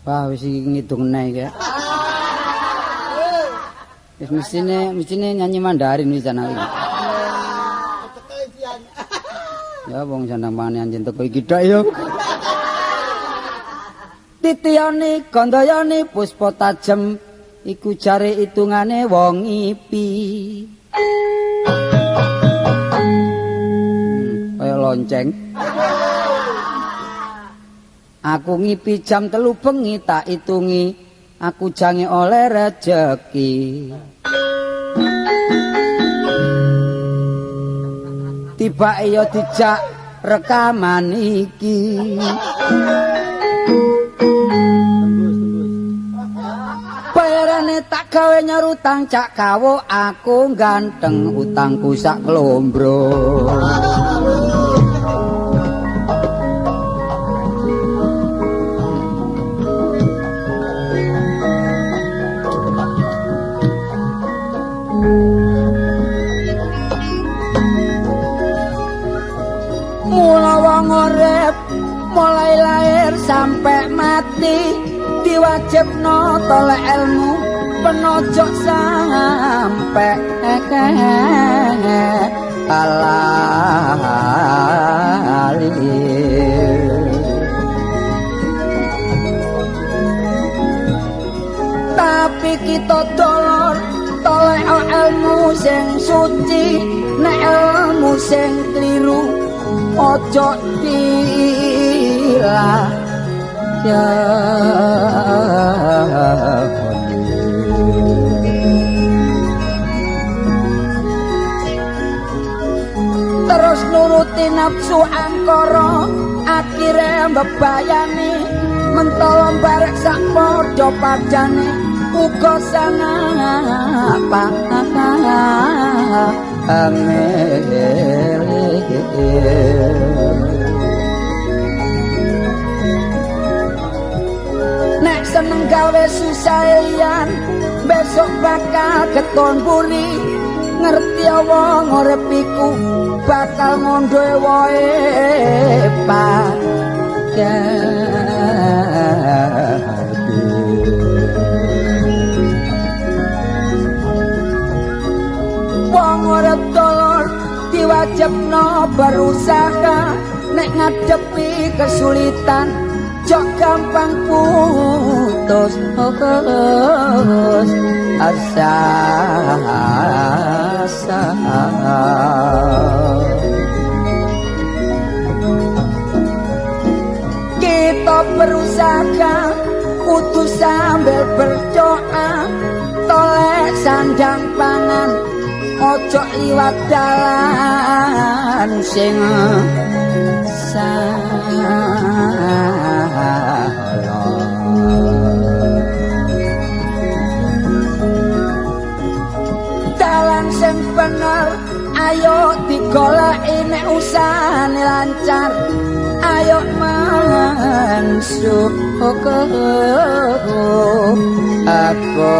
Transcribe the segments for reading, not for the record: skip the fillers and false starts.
Wah, wis iki ngitung neh iki. Wis mestine nyanyi Mandarin wis ana iki. Ya wong sandang pangane anjen teko iki tok ya. Titiyane gandayane puspa tajem iku jare hitungane wong ngipi. Kaya lonceng. Aku ngipi jam 3 bengi tak hitungi, aku jange oleh rejeki. Tibake ya dijak rekaman iki. Bayarane tak gawe nyaur utang cak kawo, aku ganteng utangku sak klombro. Mula wong urip mulai lahir sampai mati diwajibno tolek ilmu penojok sampai lali. Tapi kita dolor tolek ilmu sing suci, nek ilmu sing kliru ojo dilakoni. Terus nuruti nafsu angkara, akhire mbebayani mentolo barek sak padha padane uga sangat Nek seneng gawe susah liyan, besok bakal keton buri. Ngerti wong urip iku bakal ngondhoe woe pajati. Wong urip dolor diwajibno berusaha, nek ngadepi kesulitan jok gampang putus asa. Kita berusaha kudu sambil berdoa, tolek sandang pangan ojo liwat dalan sing salah. Dalan sing bener ayo digoleki, nek usahane lancar ayo mensyukur aku.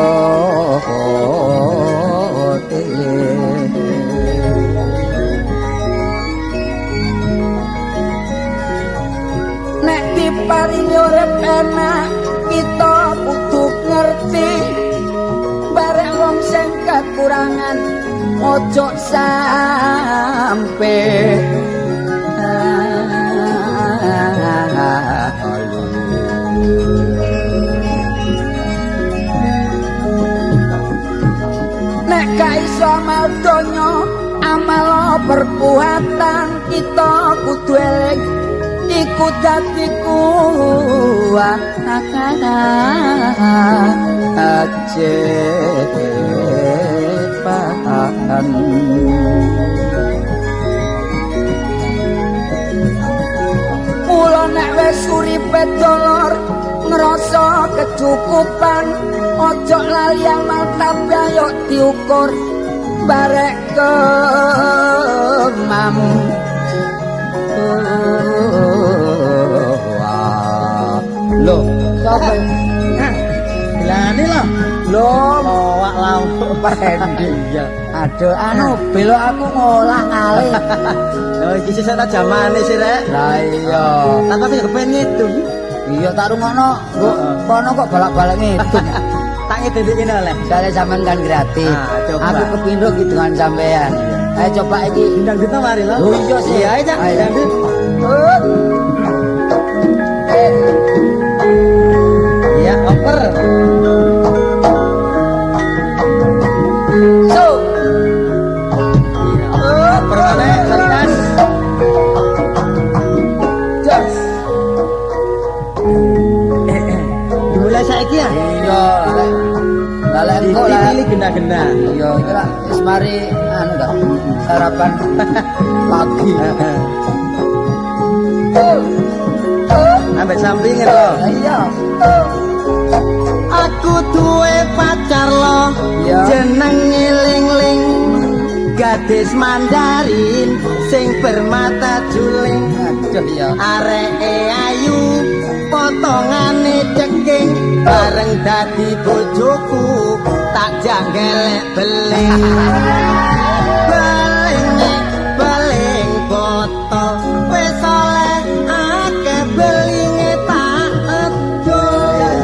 Nek diparingi urip enak kita kudu ngerti, bareng wong sing kekurangan ojo sampe nek gak iso amal donya amal perbuatan kita kudu eling iku dadi kuat ajepan. Mula nek wis uripe dolor ngrasa kecukupan, ojo lali amal tapi ayo diukur barek kemam. Loh, sapa? Bilangane lho. Lho, owak lauk pendi ya. Aduh, anu belok aku ngolah ngalih. Lho iki sesuk ta jamane sih rek. Lah iya. Tapi aku yo kepen ngitung. Iya tak rungokno, kok kono kok balak-balik ngidung. Tak ngidung kene oleh. Soale sampean kan gratis. Ah, aku kepindho kidungan sampean. Ayo coba iki. Dangdut mari lho. Oh iya sih. Iya, ayo Cak. Dangdut. Iya, oper. So. Iya, oper mana? Tas. Jos. Dimulai saiki ya? Iya, lek lek engko lah. Dipilih gena-gena. Iya, iki lah wis mari anu ta. Sarapan pagi. Ambek sampinge lho. Iya. Aku duwe pacar lo, jenenge Ling-ling, gadis Mandarin sing bermata juling. Aduh ya. Areke ayu, potongane ceking, bareng dadi bojoku tak janggelek beling. Belinge beling botol, wis oleh akeh belinge tak edol.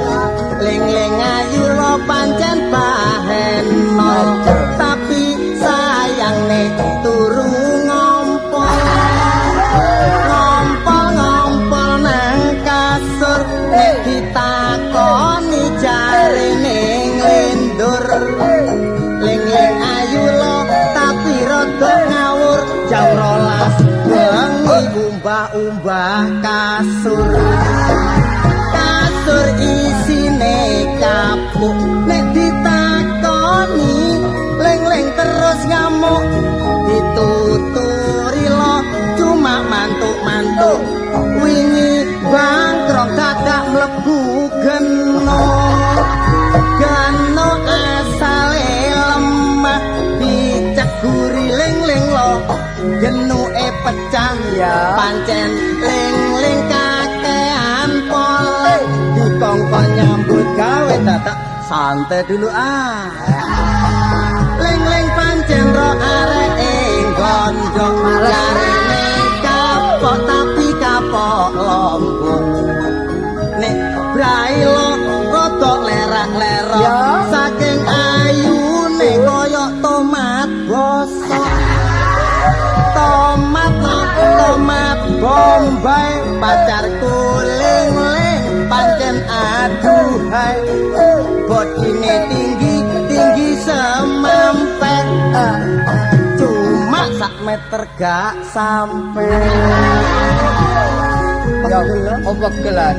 Ling-ling ayu lo pancen baheno, tapi sayangne turu ngompol. Ngompol-ngompol nang kasur, nek ditakoni jarene nglindur. Ling-ling ayu lo tapi rada ngawur, jam 12 bengi umbah-umbah kasur. Kasur isine kapuk, nek ditakoni ling-ling terus ngamuk. Dituturi lo cuma mantuk-mantuk, wingi bangkrong dadak mlebu geno. Geno asale lemah, diceguri ling-ling lo genuke pecah. Pancen ling-ling kakean pole, dikongkon nyambut gawe dadak santai dulu ah. Ling-ling pancen ro areke gondok, jarene kapok tapi kapok lombok. Nek brai lo rada lerak-lerok, saking ayune koyok tomat bosok. Tomat lo tomat bombay, pacarku ling-ling pancen aduhai. Bodine tinggi tinggi semampet, cuma sak meter gak sampe. Ya, opo gelar.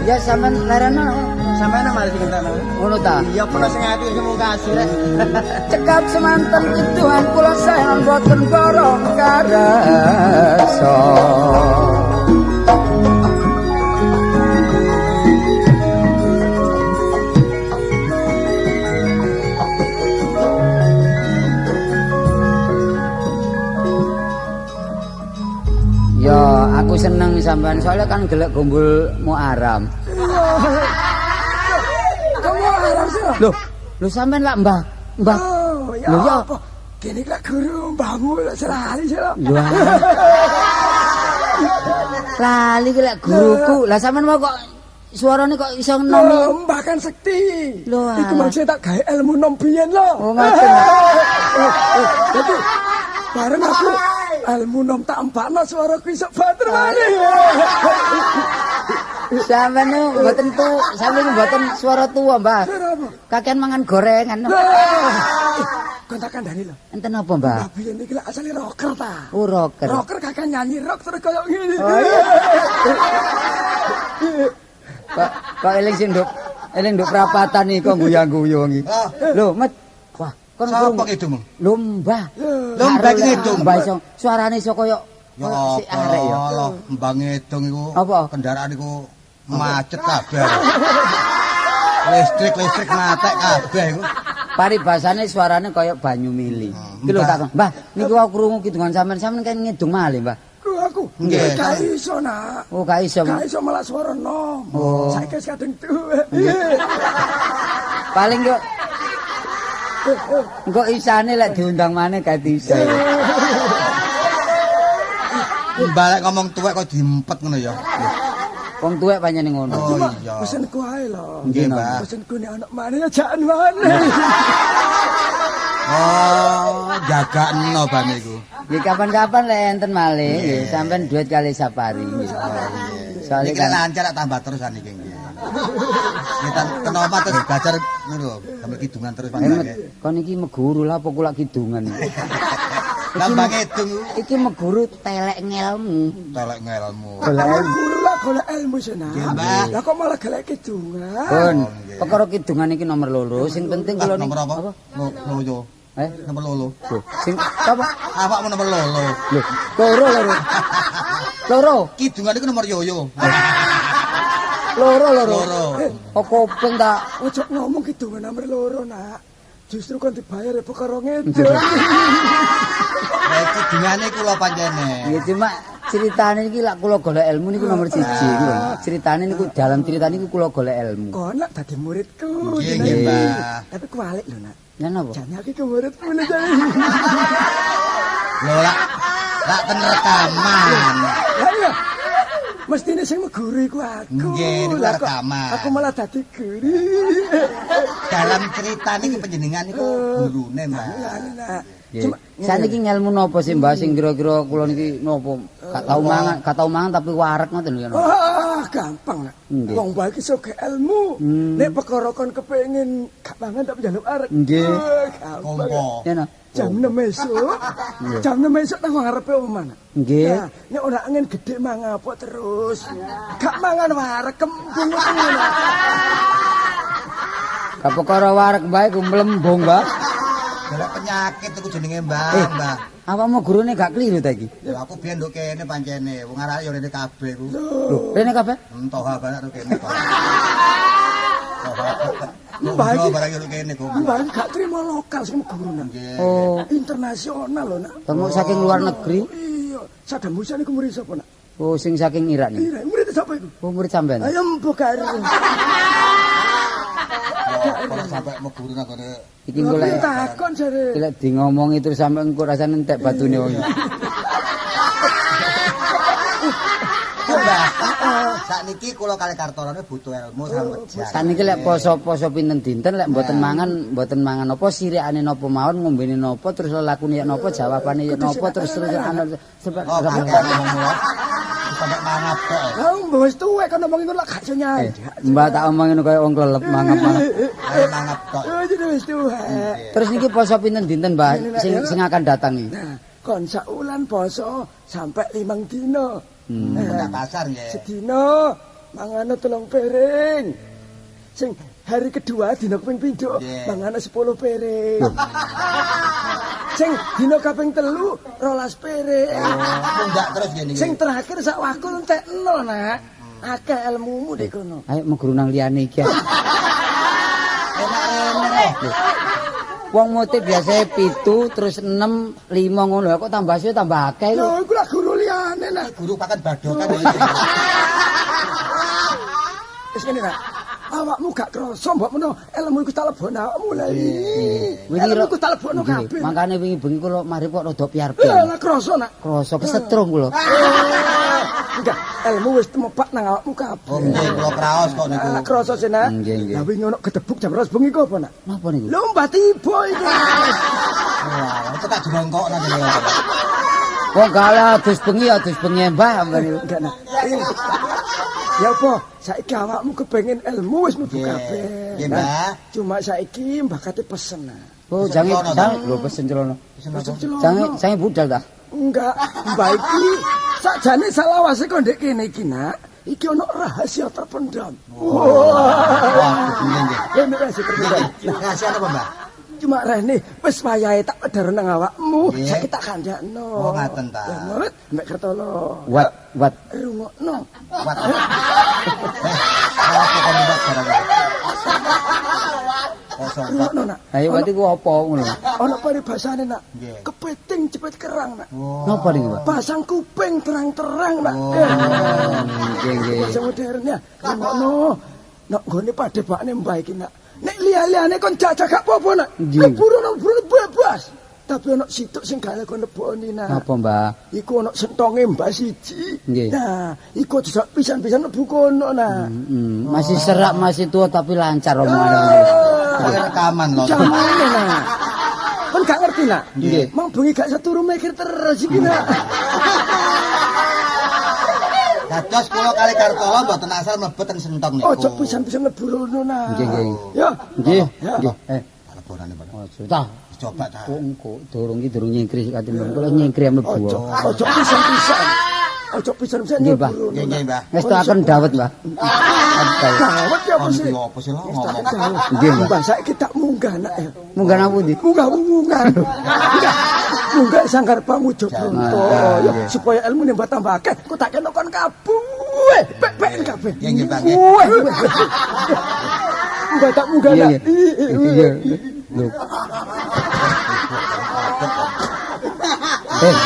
Ya sampean lereno. Sampeyan mari sing entekno. Ngono ta? Iya, peno sing ati sing mungkasi rek. Cekap semanten kituhan kula saenan boten borong karasa. Ya, aku seneng sampean soalnya kan gelek gombol Muharram. Kamu haram sih lho. Loh, lho sampean lak Mbah, Mbah. Oh, ya Lho ya. apa? Gini lak guru mbahmu lak selali sih lho. Lho. Lali ki lek guruku. Lah sampean mau kok suarane kok iso ngenomi. Lho, mbah kan sekti. Lho, Iku alah. maksudnya tak gawe ilmu nom biyen lho. Oh, ngoten. Jadi bareng aku ilmu nom tak empakno suaraku iso banter maneh. Sampeyan niku mboten tu, sampeyan mboten suara tuwa, Mbah. Suara apa? Kakean mangan gorengan. Kon tak kandhani lho. Enten apa, Mbah? Mbah biyen iki lak asale rocker ta. Oh, rocker. Rocker kakek nyanyi rock terus koyo ngene. Oh, iya. Kok kok eling sing nduk eling nduk prapatan iki kok guyang-guyu iki. Lho, Met. Wah, kon Sapa kidungmu? Lho, Mbah. Lho, Mbah iki ngidung. Mbah iso suarane iso koyo Ya koyo si arek ya. lho, Mbah ngidung iku. Apa? Kendaraan iku macet kabeh. Listrik-listrik matek kabeh iku. Paribasane suarane koyo banyu mili. Iki lho Mbah. tak, Mbah, niku aku krungu kidungan sampean, sampean kan ngidung malih, Mbah. Ku aku. Nggih. Gak iso nak. Oh, gak iso. Gak iso malah suara nom. Oh. Saiki wis kadung tuwek. Paling yo engko isane lek diundang maneh gak iso. Mbah lek ngomong tuwek kok diempet ngono ya. Wong tuwek pancen ngono. Oh Cuma iya. pesenku ae lho. Nggih, Mbah. Pesenku nek ana maneh ya jangan maneh. Oh, jagakno bane iku. Nggih kapan-kapan lek enten malih nggih sampean duet kali Sapari nggih. Soale Iki kan lancar tambah terus niki nggih. Kita kenapa terus belajar ngono lho, sambil kidungan terus panjenengan. Kon iki meguru lah apa kula kidungan. Lambang ngidung Iki meguru telek ngelmu. telek ngelmu. Golek Guru lah golek ilmu sih Nggih, Mbah. Lah kok malah golek kidungan. Pun, nggih. perkara kidungan iki nomor loro, sing penting kula niki Nomor apa? Loyo. Eh, Nomor loro. lho, sing apa? Awakmu nomor loro. Lho, loro loro. Loro, Kidungan iku nomor yoyo. loro loro. Loro. Kok kuping tak Ojo ngomong kidungan nomor loro nak. Justru kon dibayar ya perkara ngedung. Lah kidungane kula pancene. Ya cuma ceritane iki lak kula golek ilmu niku nomor siji iku lho. Ceritane niku dalam ceritane niku kula golek ilmu. Kon nak dadi muridku. Nggih, nggih, Mbah. Tapi kualik lho nak. Ya napa? Jane aku iku muridmu lho jane. Lho lak lak ten rekaman. Lah iya. Mestine sing meguru iku aku. Nggih, niku Lah kok rekaman. Aku malah dadi guru. Dalam cerita niku panjenengan niku gurune, Mbah. Lah nak. Nggih. Cuma Saniki ngelmu napa sih Mbah sing kira-kira kula niki napa gak tau mangan, gak tau mangan tapi wareg ngoten lho ya. napa? Wah, gampang nak. Nggih. Wong bae iki soge ilmu. Nek perkara kon kepengin gak mangan tapi njaluk arek. Nggih. Wah, gampang. Kompo. Ya no. Jam 6 esuk. Jam 6 esuk nang ngarepe omah nak. Nggih. Nah, nek ora angin gede mangapok terus. Gak mangan wareg kembung ngono. Nak. Gak perkara wareg Mbah iku mlembung, Mbah. Golek penyakit iku jenenge Mbah, Mbah. Awakmu gurune gak keliru ta iki? Lho aku biyen nduk kene pancene, wong arek yo rene kabeh iku. Lho, rene kabeh? Entoha barang nduk kene. Mbah iki barang yo kene kok. Mbah iki gak terima lokal sing guru nak. Nggih. Oh, Internasional lho nak. temu saking luar negeri. Iya, Saddam Hussein iku murid sapa nak? Oh, sing saking Irak nih. Iya, murid sapa iku? Oh, murid sampean. Ayo mbok karo. Kalau sampai meguru nang gone Iki golek takon jare. iki lek di ngomongi terus sampe engko rasane entek batune wong. Mbah. Sakniki kula kali Kartorone butuh ilmu sampeyan. Saniki lek poso-poso pinten dinten lek mboten mangan napa sirikane napa mawon ngombene napa terus lelakune ya napa jawabane ya napa terus terus anu Oh, kakek ngomong mula. Sampai mangap kok. Lah mbok wis tuwek kon ngomong ngono lak gak iso nyanyi. Mbak tak omongin kaya wong klelep mangap-mangap. Ayo mangap kok. Oh, jadi wis tuwek. Terus niki poso pinten dinten, Mbak, sing akan datang iki? Nah, kon saulan poso sampai 5 dino. Ndak pasar nggih. Sedino mangane 3 piring. Sing hari kedua dina kaping pindho Nggih. mangane 10 piring. Sing dina kaping 3 12 piring. Mundak terus nggih niki. Sing terakhir sak wakul entek nol nak. Akeh ilmumu dek kono. Ayo meguru nang liyane iki. Enak rene. Wong mote biasanya 7 terus 6 5 ngono kok tambah suwe tambah akeh Lho lho. iku lah guru liyane nak. Guru pakan badokan iki. Wis ngene nak. Awakmu gak krasa mbok meno ilmu iku tak lebokno awakmu lha iki. Ilmu iku tak lebokno kabeh. Makane wingi bengi kula mari kok rada Lah piar-piar. lah krasa nak. Krasa kesetrum kula. Enggak, ilmu wis temebak nang awakmu kabeh. Oh nggih kula kraos kok niku. Lah krasa sih nak. Nggih, nggih. Lah wingi ono gedebuk jam 12 bengi ku apa nak? Napa niku? Lho mbah tiba iku. Wah, itu tak jongkok nang kene. Wong galah adus bengi adus bengi Mbah sampeyan niku. Enggak nak. Ya apa? Saiki awakmu kepengin ilmu wis mlebu Nggih. kabeh. Nggih, Nah, Mbah. Cuma saiki mbah kate pesen nak. Oh, jange celana, jange lho pesen celana. Pesen celana. Jange jange budal ta. Enggak, mbah iki sakjane salawase kok ndek kene iki nak. Iki ono rahasia terpendam. Wah, nggih nggih. Ini rahasia terpendam. Nah, rahasia apa, Mbah? Cuma rene wis wayahe tak wedhar nang awakmu, Nggih. saiki tak kandhakno. Oh, ngaten ta. Ya murid, mbek Kertolo. Wat wat Rungokno. Wat. Apa kon mbak barang? Kok sampai Rungokno nak. Ayo wat iku apa ngono. Ono paribasane nak. Nggih. Kepiting cepet kerang nak. Napa niku, Pak? Pasang kuping terang-terang nak. Nggih nggih. Bahasa modern ya. Rungokno. Nak nggone padhepakne mbah iki nak. Nek liya-liyane kon jajag gak apa-apa nak. Nggih. Keburu nang buru bebas. Tapi ana situk sing gak kon leboni nak. Apa, Mbah? Iku ana sentonge Mbah siji. Nggih. Nah, iku aja pisan-pisan mlebu kono nak. Masih serak, masih tua tapi lancar omongane. Rekaman lho. Jamane nak. Kon gak ngerti nak? Nggih. Mau bengi gak seturu mikir terus iki nak. Dados kula kali Kartolo mboten asal mlebet teng sentong niku. Aja pisan-pisan mlebu rono nak. Nggih, nggih. Ya. Nggih, Ya. nggih. Lebonane Pak. Aja ta. Dicoba ta. Kok engko durung iki durung nyengkri kate mlebu. Kula nyengkri mlebu. Aja aja pisan-pisan. Aja pisan-pisan Nggih, mlebu Mbah. rono. Nggih, nggih, Mbah. Ngestokaken dawet, Mbah. Dawet. Dawet ya apa sih? Kon iki opo sih lho ngomong. Nggih, Mbah. Mbah saiki tak munggah nak ya. Munggah nang pundi? Munggah munggah. Munggah. Munggah sanggar pamujo Bronto ya supaya ilmune mbah tambah akeh kok tak kena kon kabeh. Pek-peken kabeh. Nggih, nggih, Mbah, nggih. Weh, weh. Mbah tak munggah Iya, nak. iya. Iya. Lho. Eh.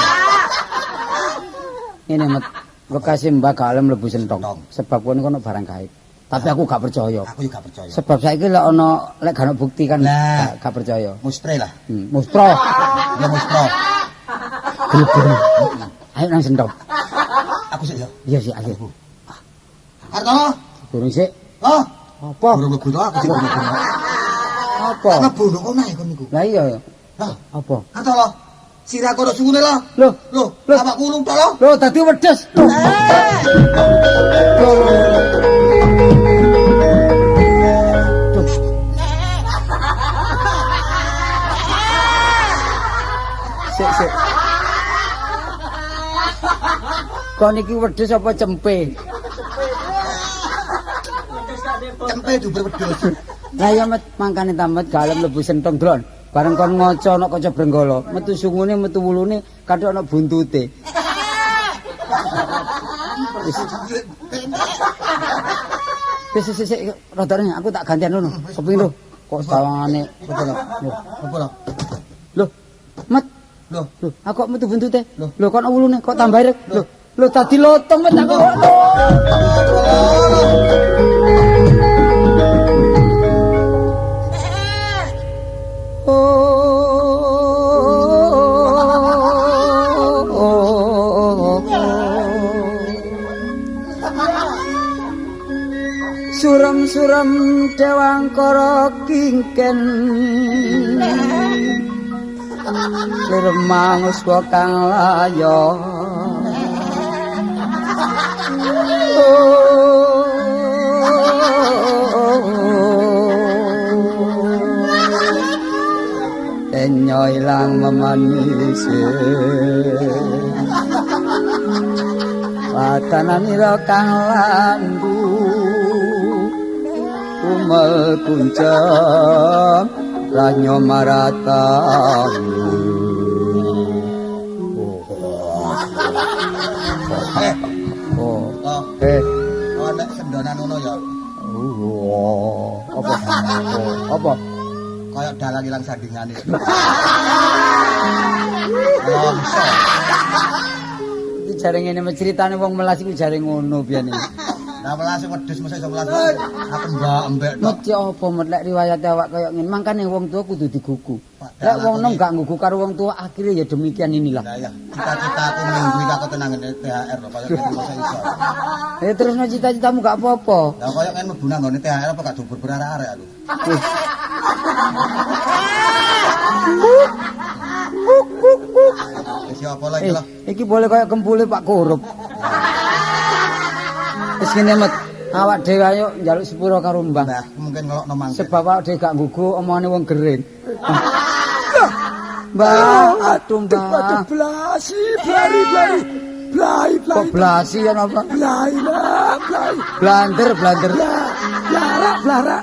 Ngene met wekase Mbah gak oleh mlebu sentong. Sebab kono kono barang gaib. Tapi aku gak percaya. Aku juga percaya. Sebab saiki lek ana lek gak ono bukti kan Lah. gak percaya. Mustre lah. Mustro. Ya mustro. Gelem. Ayo nang sentong. Aku sik ya. Iya sih, ayo. Kartolo. Durung sik. Loh, Apa? durung mlebu to aku sik mlebu. Apa? Mlebu nduk kono ae kon niku. Lah iya ya. Lah, Apa? Kartolo. Sirah kono sungune lho. Loh, Loh, Loh. awakku ulung tok lho. Loh, dadi wedhus. Loh. Loh. Duh. Sik, sik. Kon iki wedhus apa cempe? Cempe duber wedhus. Lah ya met mangkane tamet galem mlebu sentong drone. Bareng kon ngaca ana kaca brenggala, metu sungune, metu wulune, kathok ana buntute. Wis wis sik rodone aku tak gantian ngono. Kepengin lho. Kok sawangane Apa lho? Apa lho? Lho, met. Loh, Lho, aku kok metu buntute. Loh. Lho, kok ana wulune kok tambah ireng. Lho, lho tadi lotong met aku. Suram-suram dewangkara kingken Suremang uswa kang layo Enyo ilang memanise Watananira kang lambu Umel kuncang lanyo maratamu. Eh, Oh, oh, eh, oh nek sendonan ngono ya. oh, apa? Oh, apa? Kaya dalang ilang sandingane. Longso. Iki jare ngene ceritane wong melas iku jare ngono biyen iki. Lah welas wedhus mesti iso welas. Aku mbak embek tok. Met ya apa met lek riwayate awak kaya ngene mangkane wong tua kudu digugu. Lek wong nom gak nggugu karo wong tua akhirnya ya demikian inilah. Lah ya, cita-citaku minggu iki aku tenang ngene THR lho kaya ngene masa iso. Ya terusno cita-citamu gak apa-apa. Lah kaya ngene mlebu nang nggone THR apa gak dubur berarek-arek aku. Wis ya apa lagi Eh, lah. iki boleh kaya kempule Pak Korup. Wis ngene met, awak dhewe ayo njaluk sepuro karo Mbah. Mbah, mungkin ngelokno mangke. Sebab awak dhewe gak nggugu omongane wong gering. Mbah, aduh Aduh, Mbah. blasi, blari, blari. Blai, blai. Kok blasi ya napa? Blai, nak, blai. Blander, blander. Blarak, blarak.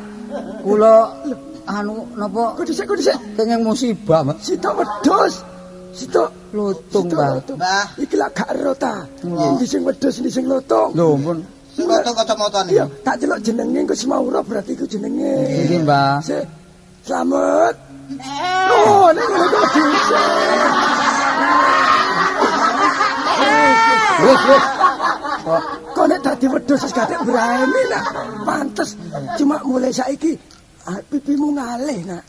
Kula anu napa Kudu sik, kudu sik. kenging musibah, Mbah. Sitok wedhus. Sitok Lutung, sitok Mbah. lutung. Mbah. Iki lak gak ero ta. Endi sing wedhus, endi sing lutung. Lho, ampun. Sing loto kacamata Iya, niku. tak celuk jenenge engko Semaura berarti iku jenenge. Nggih, Mbah. Sik. Slamet. Oh, nek ngono kok wedhus. Wis, wis. Kok Kok nek dadi wedhus wis gatek brani nak. Pantes. Cuma mulai saiki pipimu ngalih nak.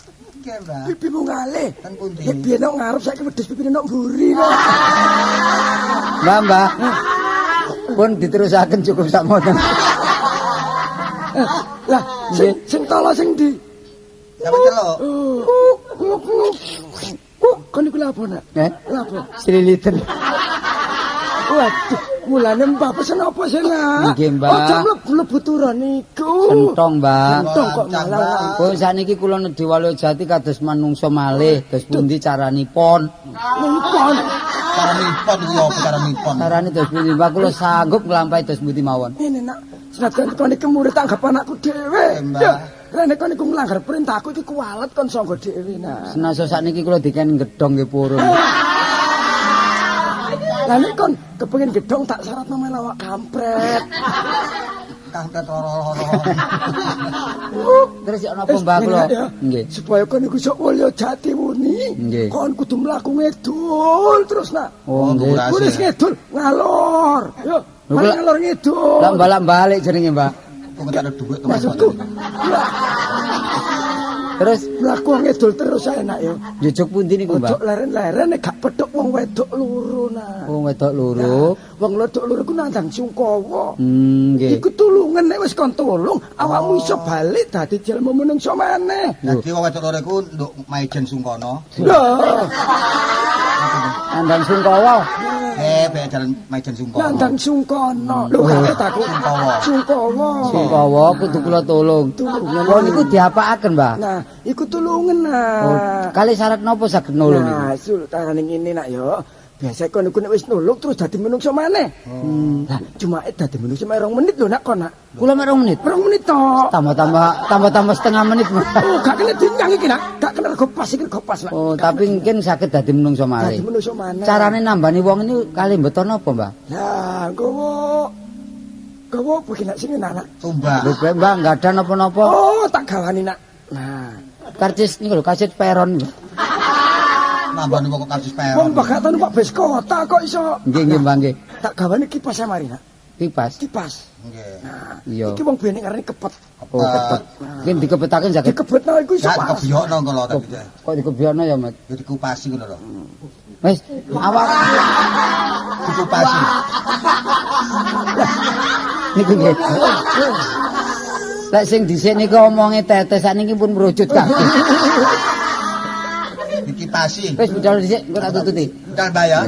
Mriki, Mbah. Pipimu ngalih. Ten pundi? Ya biyen nang ngarep saiki wedhus pipine nang mburi kok. Mbah, Mbah. Pun diterusaken cukup sakmoten. Lah, sing tolo sing ndi? Sampe celuk. Kon iku lha apa, Nak? Eh? Lha apa? Sliliten. Waduh, mulane Mbah pesen apa sih, Nak? Nggih, Mbah. Aja mlebu turon iku. Sentong, Mbah. Sentong kok malah. Pun sakniki kula nedhi Waluya Jati kados manungsa malih, dos pundi caranipun? Nipon. Caranipun iki apa caranipun? Carane dos pundi, Mbah? Kula sanggup nglampahi dos pundi mawon. Ngene, Nak. Senajan kon iki murid anggapan aku dhewe. Mbah. Ya, rene kon iku nglanggar perintahku iki kuwalet kon sangga dhewe, Nak. Senajan sakniki kula diken gedhong nggih purun. Lah nek kon kepengin gedhong tak syaratno melu awak kampret. Kampret loro-loro. Terus yo napa Mbah kula? Nggih. Supaya kon iku sok mulya jati wuni, kon kudu mlaku ngidul terus, Nak. Oh, nggih. Wis ngidul ngalor. Yo, mari ngalor ngidul. Lah balak-balik jenenge, Mbah. Kok entek dhuwit to. Maksudku. Terus mlaku ngidul terus ae, Nak yo. Jujuk pundi niku, Mbah? Ojo leren-leren nek gak petuk wong wedok loro, Nak. Wong wedok loro. Wong wedok loro ku nandang sungkawa. Nggih. Iku tulungan nek wis kon tulung, awakmu iso balik dadi jelema menungso maneh. Dadi wong wedok loro iku nduk Maijen Sungkono. Lho. Nandang sungkawa. Bek jalan Maijen Sungkono. Nandang Sungkono. Lho kaget aku. Sungkawa. Sungkawa. Sungkawa kudu kula tulung. Wong niku diapakaken, Mbah? Nah, iku tulungan, Nak. Oh, kali syarat napa saged nulung niku? Nah, sultane ngene, Nak yo. Biasa kon iku nek wis nulung terus dadi menungso maneh. Lah, cuma dadi menungso mek 2 menit lho, Nak, kon, Nak. Kula mek 2 menit. 2 menit tok. Tambah-tambah setengah menit. Oh, gak kena dinyang iki, Nak. Gak kena rego pas iki rego pas, Nak. Oh, tapi mungkin saged dadi menungso malih. Dadi menungso maneh. Carane nambani wong niku kali mbeto napa, Mbah? Lah, gowo. Gowo apa iki, Nak, sing enak, Nak? Tumbak. Lho, Mbah, enggak ada napa-napa. Oh, tak gawani, Nak. Nah, karcis niku lho, karcis peron. Nambani kok karcis peron. Wong bagatan numpak bis kota kok iso. Nggih, nggih, Mbah, nggih. Tak gawane kipas mari, Nak. Kipas. Kipas. Nggih. Nah, iya. Iki wong biyen ngarani kepet. Oh, kepet. Mungkin dikepetaken saged. Dikepetno iku iso. Gak dikebiyokno kok lho tapi. Kok dikebiyokno ya, Mas? Ya dikupasi ngono lho. Wis, awak dikupasi. Niku nggih. Lek sing dhisik niku omonge tetes sakniki pun merucut kabeh. Dikipasi. Wis budal dhisik engko tak tututi. Budal Mbah ya.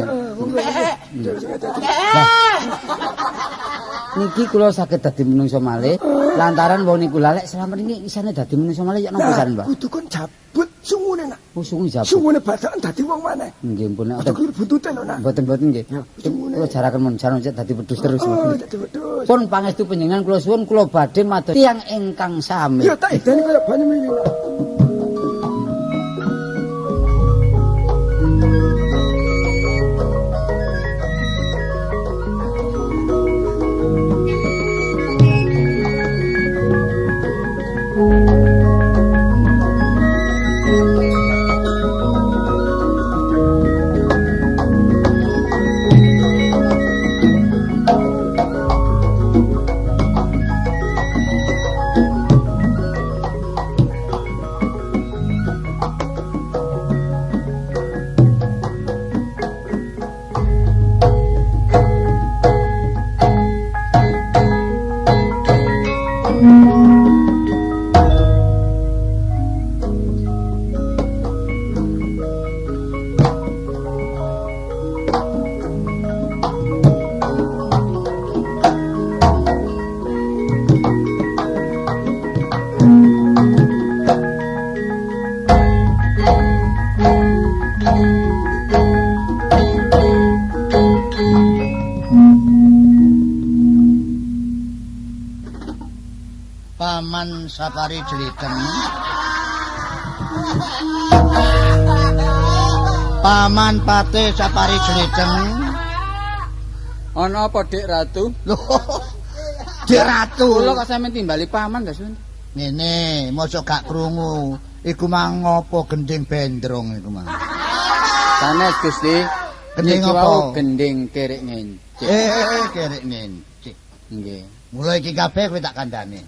Niki kula saged dadi menungso malih lantaran wong niku lha lek selama niki isane dadi menungso malih ya napa jane, Mbah? Kudu kon jabut sungune, Nak. Oh, sungu jabut. Sungune badan dadi wong maneh. Nggih, pun nek Aja keliru buntute lho, Nak. Mboten-mboten nggih. Sungune. Kula jaraken mun jan dadi wedhus terus. Oh, dadi wedhus. Pun pangestu panjenengan kula suwun kula badhe mados tiyang ingkang sami. Ya tak ideni kaya banyu mili. Paman Sapari Jliteng. Paman Patih Sapari Jliteng. Ana apa, Dik Ratu? Lho. Dik Ratu. Kula kok sampeyan timbali paman ta, Sun? Ngene, mosok gak krungu. Iku mang apa gending bendrong iku mang. Sanes Gusti. Gending apa? Gending kerik ngencik. Kerik ngencik. Nggih. Mulai iki kabeh kowe tak kandhane.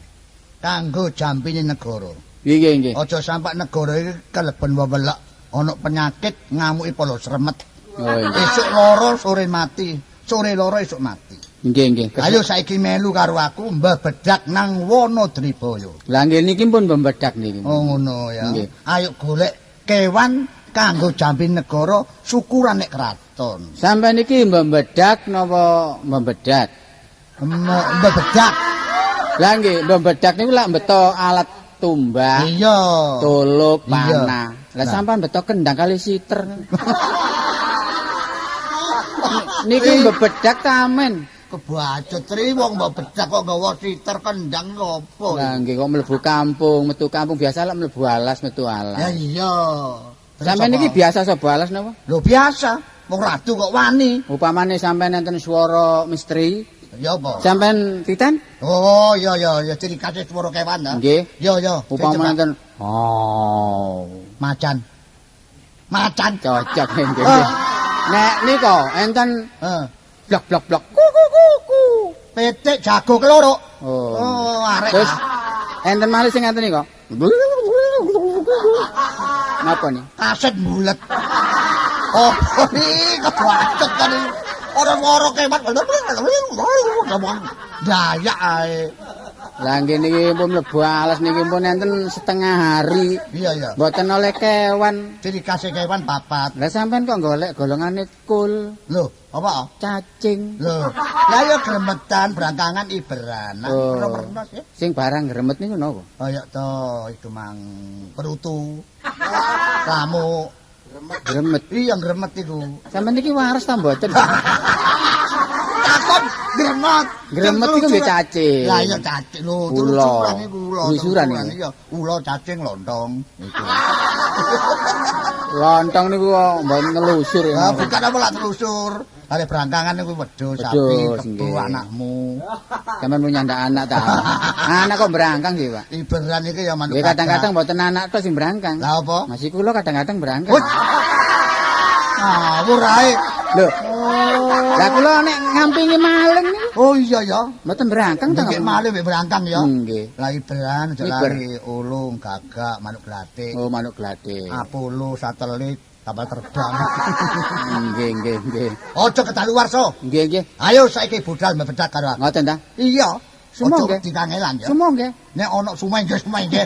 Kanggo jampine negara. Nggih, nggih. Aja sampak negara iki keleben wewelek, ana penyakit ngamuki polo sremet. Oh, nggih. Esuk loro sore mati, sore loro esuk mati. Nggih, nggih. Ayo saiki melu karo aku mbebedak nang Wanadribaya. Lah nggih niki pun mbebedak niki. Oh ngono ya. Nggih. Ayo golek kewan kanggo jambi negara syukuran nek kraton. Sampeyan niki mbebedak napa mbebedak? Mbebedak. Lah nggih, mbebedak niku lak beto alat tumbak, Iya. tulup, Iya. panah. Lah Lah. sampean beto kendang kali siter. Niki mbebedak tamen. Kebacut tri wong mbebedak kok nggawa siter kendang opo. Lah nggih kok mlebu kampung, metu kampung biasa lak mlebu alas, metu alas. Ya iya. Terus Sampeyan apa? niki biasa sapa alas napa? Lho biasa, wong ratu kok wani. Upamane sampeyan enten swara misteri, Ya apa? sampeyan titen? Oh iya iya ya ciri khas swara kewan ta. Nggih. Iya iya. Upamane enten oh, macan. Macan. Cocok nggih. Nek nika enten Heeh. blok blok blok. Ku ku ku ku. Pitik jago keloro. Oh. Oh, arek. Terus enten malih sing ngeten nika. Napa nih? Kaset bulet. Oh, iki kebacut kan iki. Ora swara kewan. Dayak ae. Lah nggih niki pun mlebu alas niki pun enten setengah hari. Iya iya. Mboten oleh kewan. Ciri khas kewan papat. Lah sampean kok golek golongane kul, Lho, apa? cacing. Lho, lah ya gremetan brangkangan iberan. Oh. Pernah sih. Sing barang gremet niku napa? Kaya to iku mang perutu. Lamuk. Gremet. Iya gremet iku. Sampeyan niki waras ta mboten? Takon gremet. Gremet iku nggih cacing. Lah iya cacing lho, Ula. telusuran iku ula. Telusuran telusuran, iku. Iya, ula cacing lontong iku. Lontong niku kok mboten nelusur ya. Lah bukan apa lak telusur. Are brangkangan niku wedhus, sapi, Wedhus, kebo nggih. anakmu. Sampeyan punya ndak anak ta? Anak kok berangkang sih, Pak. Iberan iki ya manuk. Nggih kadang-kadang mboten anak tok sing berangkang. Lah apa? Masih kula kadang-kadang berangkang. Wut. Ngawur ae. Lho. Lah kula nek ngampingi maling niku Oh iya ya. mboten berangkang ta. Nggih malih wek brangkang ya. Nggih. Lah iberan aja Iber. lali ulung, gagak, manuk glatik, Oh, manuk gladik. Apollo, satelit, kapal terbang. Nggih, nggih, nggih. Aja kedaluwarsa. Nggih, nggih. Ayo saiki budal mbebedak karo aku. Ngoten ta? Iya. Sumo Aja nggih. dikangelan ya. Sumo nggih. Nek ana sumengge sumengge.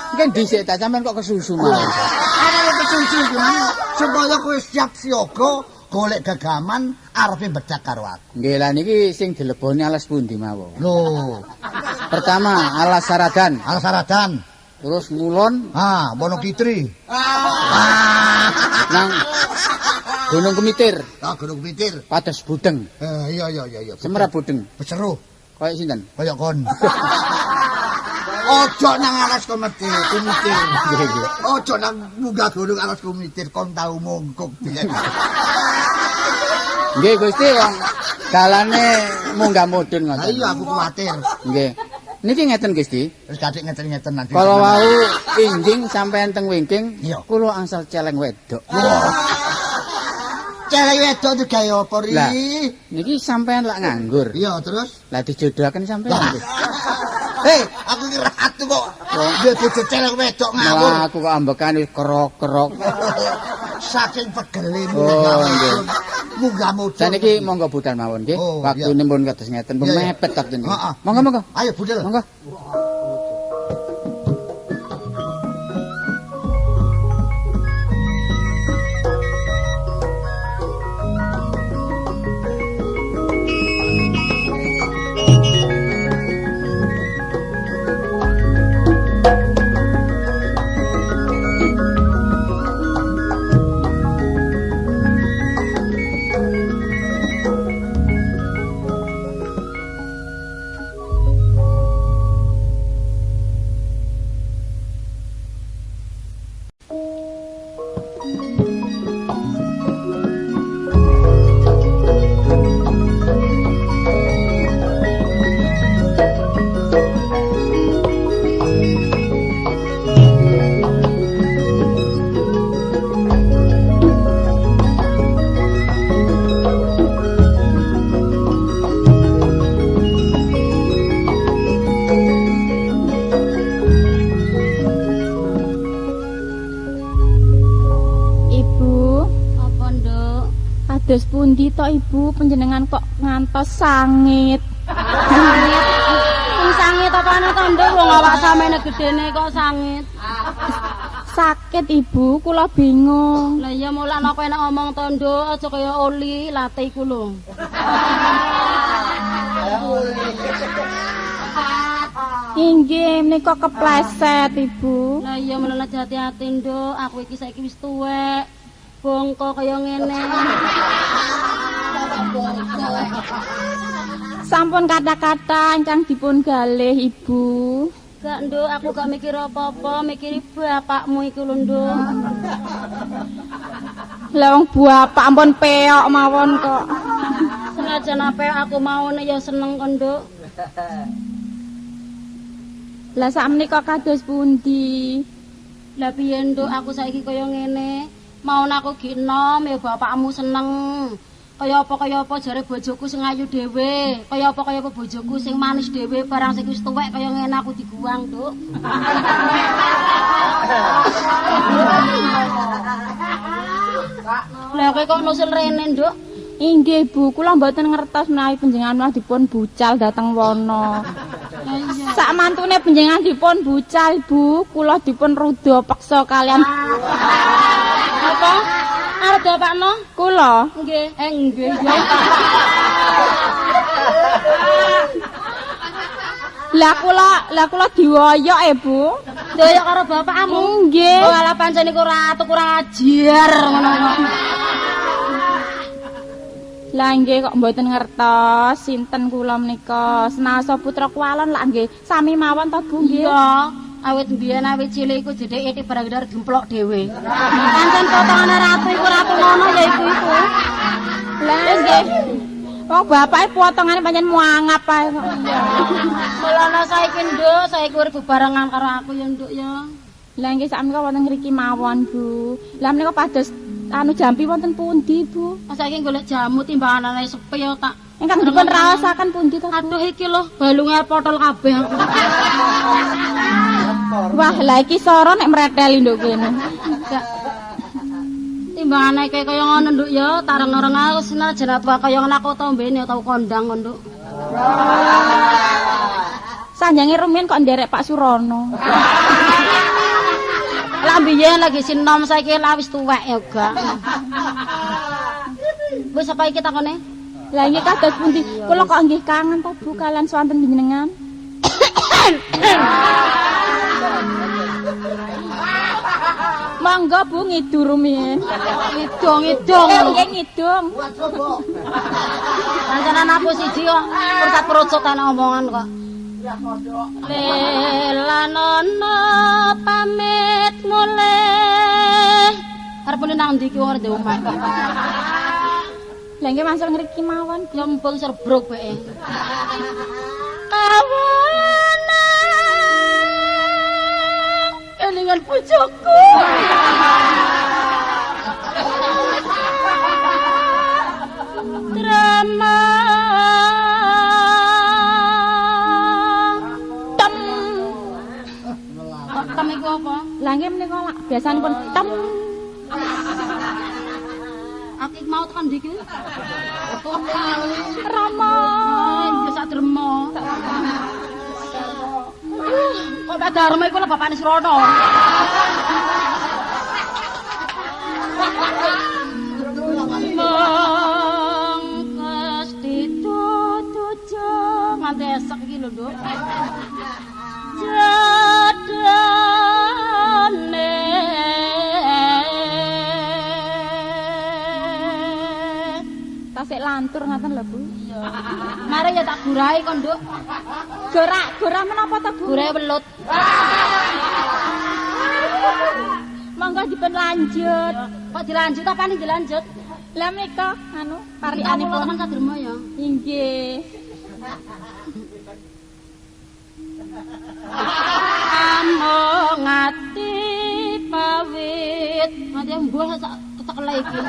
Mungkin dhisik ta sampean kok kesusu malah. Ana kesusu iki Mang. Supaya kowe siap siaga golek gegaman arepe bedak karo aku. Nggih lah niki sing dileboni alas pundi mawon. Lho, Pertama alas Saradan, alas Saradan. terus ngulon Ah, Wonokitri. nang Gunung Kemitir, Ah, Gunung Pitir. pados Budeng, Eh, iya iya iya iya. Semerap Budeng. Beseruh Kaya sinten? kaya kon. Ojo nang alas kumitir, kumitir. Ojo nang munggah gunung alas kumitir kon tau mongkok biyen. Nggih Gusti wong dalane munggah mudhun Lah ngoten. iya aku kuwatir. Nggih. Niki ngeten Gusti. Terus kadek ngeten-ngeten nanti. Kalau wau injing sampean teng wingking, Iya. kula angsal celeng wedok. Celeng wedok itu gawe apa ri? Lah. Niki sampean lak nganggur. Iya terus. Lah dijodohaken sampean. Lah. Gusti. Hei, aku iki ratu kok. Duwe bojo celeng wedok ngawur. Malah aku kok ambekan wis kerok-kerok. Saking pegele Oh, nggih. munggah mudhun. Saniki monggo budal mawon nggih. Oh, iya. Waktune pun kados ngeten, pun Iya, iya. mepet waktune. Heeh. Monggo monggo. Ayo budal. Monggo. pundi to Ibu panjenengan kok ngantos sangit? Sangit. Wong sangit apane to, Nduk? Wong awak samene gedene kok sangit. Sakit Ibu, kula bingung. Lah iya mulakno kowe nek ngomong to, Nduk, aja kaya oli late iku lho. Inggih, menika kepleset Ibu. Lah iya mulane hati-hati, Nduk. Aku iki saiki wis tuwek. Bongko kaya ngene. Sampun kata-kata ingkang dipun galih Ibu. Gak, Nduk, aku gak mikir apa-apa, mikiri bapakmu iku lho, Nduk. Lah wong bapak ampun peok mawon kok. Senajan ape aku maune ya seneng kok, Nduk. Lah sakmenika kados pundi? Lah piye, Nduk, aku saiki kaya ngene. Maune aku gi enom ya bapakmu seneng. Kaya apa jare bojoku sing ayu dhewe, kaya apa bojoku sing manis dhewe, barang sing wis tuwek kaya ngene aku diguang, Nduk. Lah kowe kok nusul rene, Nduk? Inggih, Bu, kula mboten ngertos menawi panjenengan malah dipun bucal dhateng wana. Sak mantune panjenengan dipun bucal, Bu, kula dipun ruda peksa kalian. Apa? Arep dapakno? Kula. Nggih. Nggih. Lah kula diwoyok e, Bu. Diwoyok karo bapakmu? Nggih. Oh, alah pancen iku ratu kurang ajar ngono kok. Lah nggih kok mboten ngertos sinten kula menika. Senasa putra Kuwalon lak nggih sami mawon to, Bu nggih. Iya. Awit mbiyen awit cilik iku jedheke iki barang gedhe gemplok dhewe. Pancen potongane ratu iku ratu ngono ya iku iku. Lah nggih. Wong bapake potongane pancen muangap ae kok. Mulane saiki Nduk, saiki urip bebarengan karo aku ya Nduk ya. Lah nggih sakmenika wonten ngriki mawon, Bu. Lah menika pados anu jampi wonten pundi, Bu? Saiki golek jamu timbanganane sepi ya tak. Ingkang dipun raosaken pundi to, Bu? Aduh iki lho, balunge potol kabeh aku. Wah, lah iki soro nek mreteli nduk kene. Gak. Timbangane kaya kaya ngono Nduk ya, tareng-reng aku senajan tua kaya ngono aku tombene tau kondang kok, Nduk. Sanjange rumiyin kok nderek Pak Surono. Lah mbiyen lagi sinom saiki lah wis tuwek ya gak. Wis apa iki takone? Lah nggih kados pundi? Kula kok nggih kangen ta Bu kalian swanten panjenengan. Monggo Bu ngidu rumiyin. Ngidung-ngidung. Nggih ngidung. Pancenan aku siji kok percat-perucut ana omongan kok. Lelanono pamit mulih. Arep nang ndi iki wong ora ndek omah. Lah nggih masuk ngriki mawon. Lembung serbruk bae. Kawanang kelingan bojoku. Drama tem. Kok tem iku apa? Lah nggih menika lak biasanipun tem. Aku mau tekan ndi iki? Rama. Ya sak derma. Kok Pak Darma iku lho bapakne Surono. Mengkes ditutujo nganti esek iki lho, Nduk. Jadane. Tasik lantur ngaten lho, Bu. Iya. Mare ya tak gurai kok, Nduk. Gorak, gorah menapa to, Bu? Gurai welut. Monggo dipun lanjut. Kok dilanjut apane dilanjut? Lah menika anu parikanipun tekan sadurma ya. Inggih. Among ati pawit. Mati mbuh sak kecekele iki.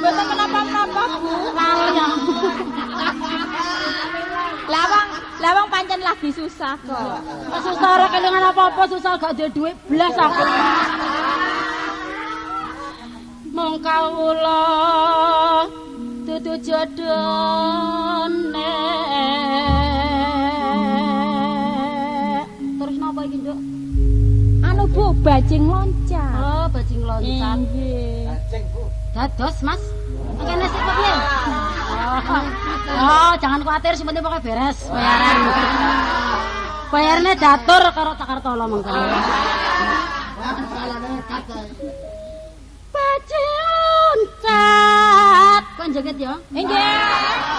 Mboten menapa-menapa, Bu. Lali aku. Lawang pancen lagi susah kok. Susah ora kelingan apa-apa, susah gak duwe dhuwit blas aku. Mung kawula dudu jodhone. Terus napa iki, Nduk? Anu Bu, bajing loncat. Oh, bajing loncat. Nggih. Bajing, Bu. Dados, Mas. Kene sik kok piye? Oh, jangan khawatir, sing penting pokoke beres bayaran. Bayarane datur karo Cakartala mengko. Bajing loncat. Kok joget ya? Nggih.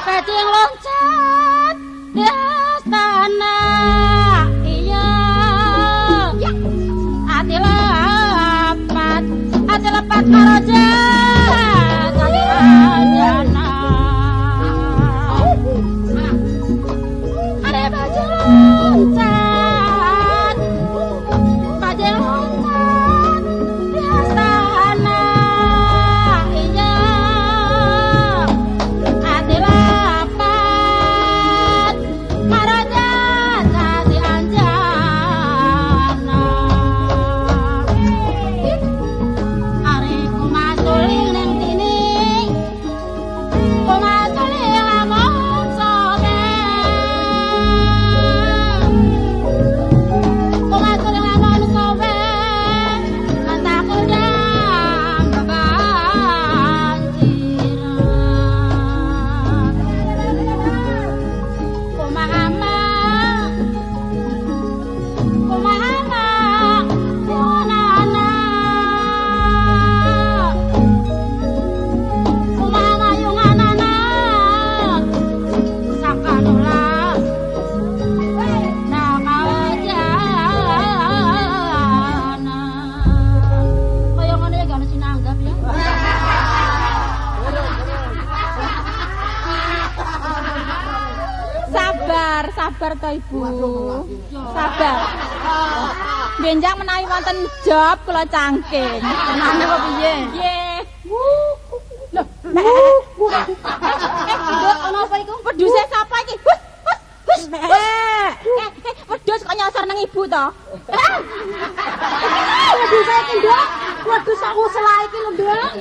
Bajing loncat di astana. Iya. Ati lepat, ati lepat karo jana. Are bajing loncat, bajing loncat di astana. Iya. Ati lepat karo jati anjana. Are kumasuling nang tini, kumasuling lamun sowe. Kumasuling lamun sowe, lan kondang kebanjiran. Kumahama, kumahama, yunana. Kumahama yunganana, sakanula nakaojana. Kaya ngene ya gak ono sing nanggap ya. Sabar, sabar to Ibu. Sabar. Benjang menawi wonten job kula cangking. Tenane apa piye? Nggih. Loh, Nduk, ono apa iku? Wedhuse sapa iki? Hus, hus, hus. Wedhus kok nyosor nang ibu to? Wedhuse iki, Nduk. Wedhus aku selak iki lho, Nduk.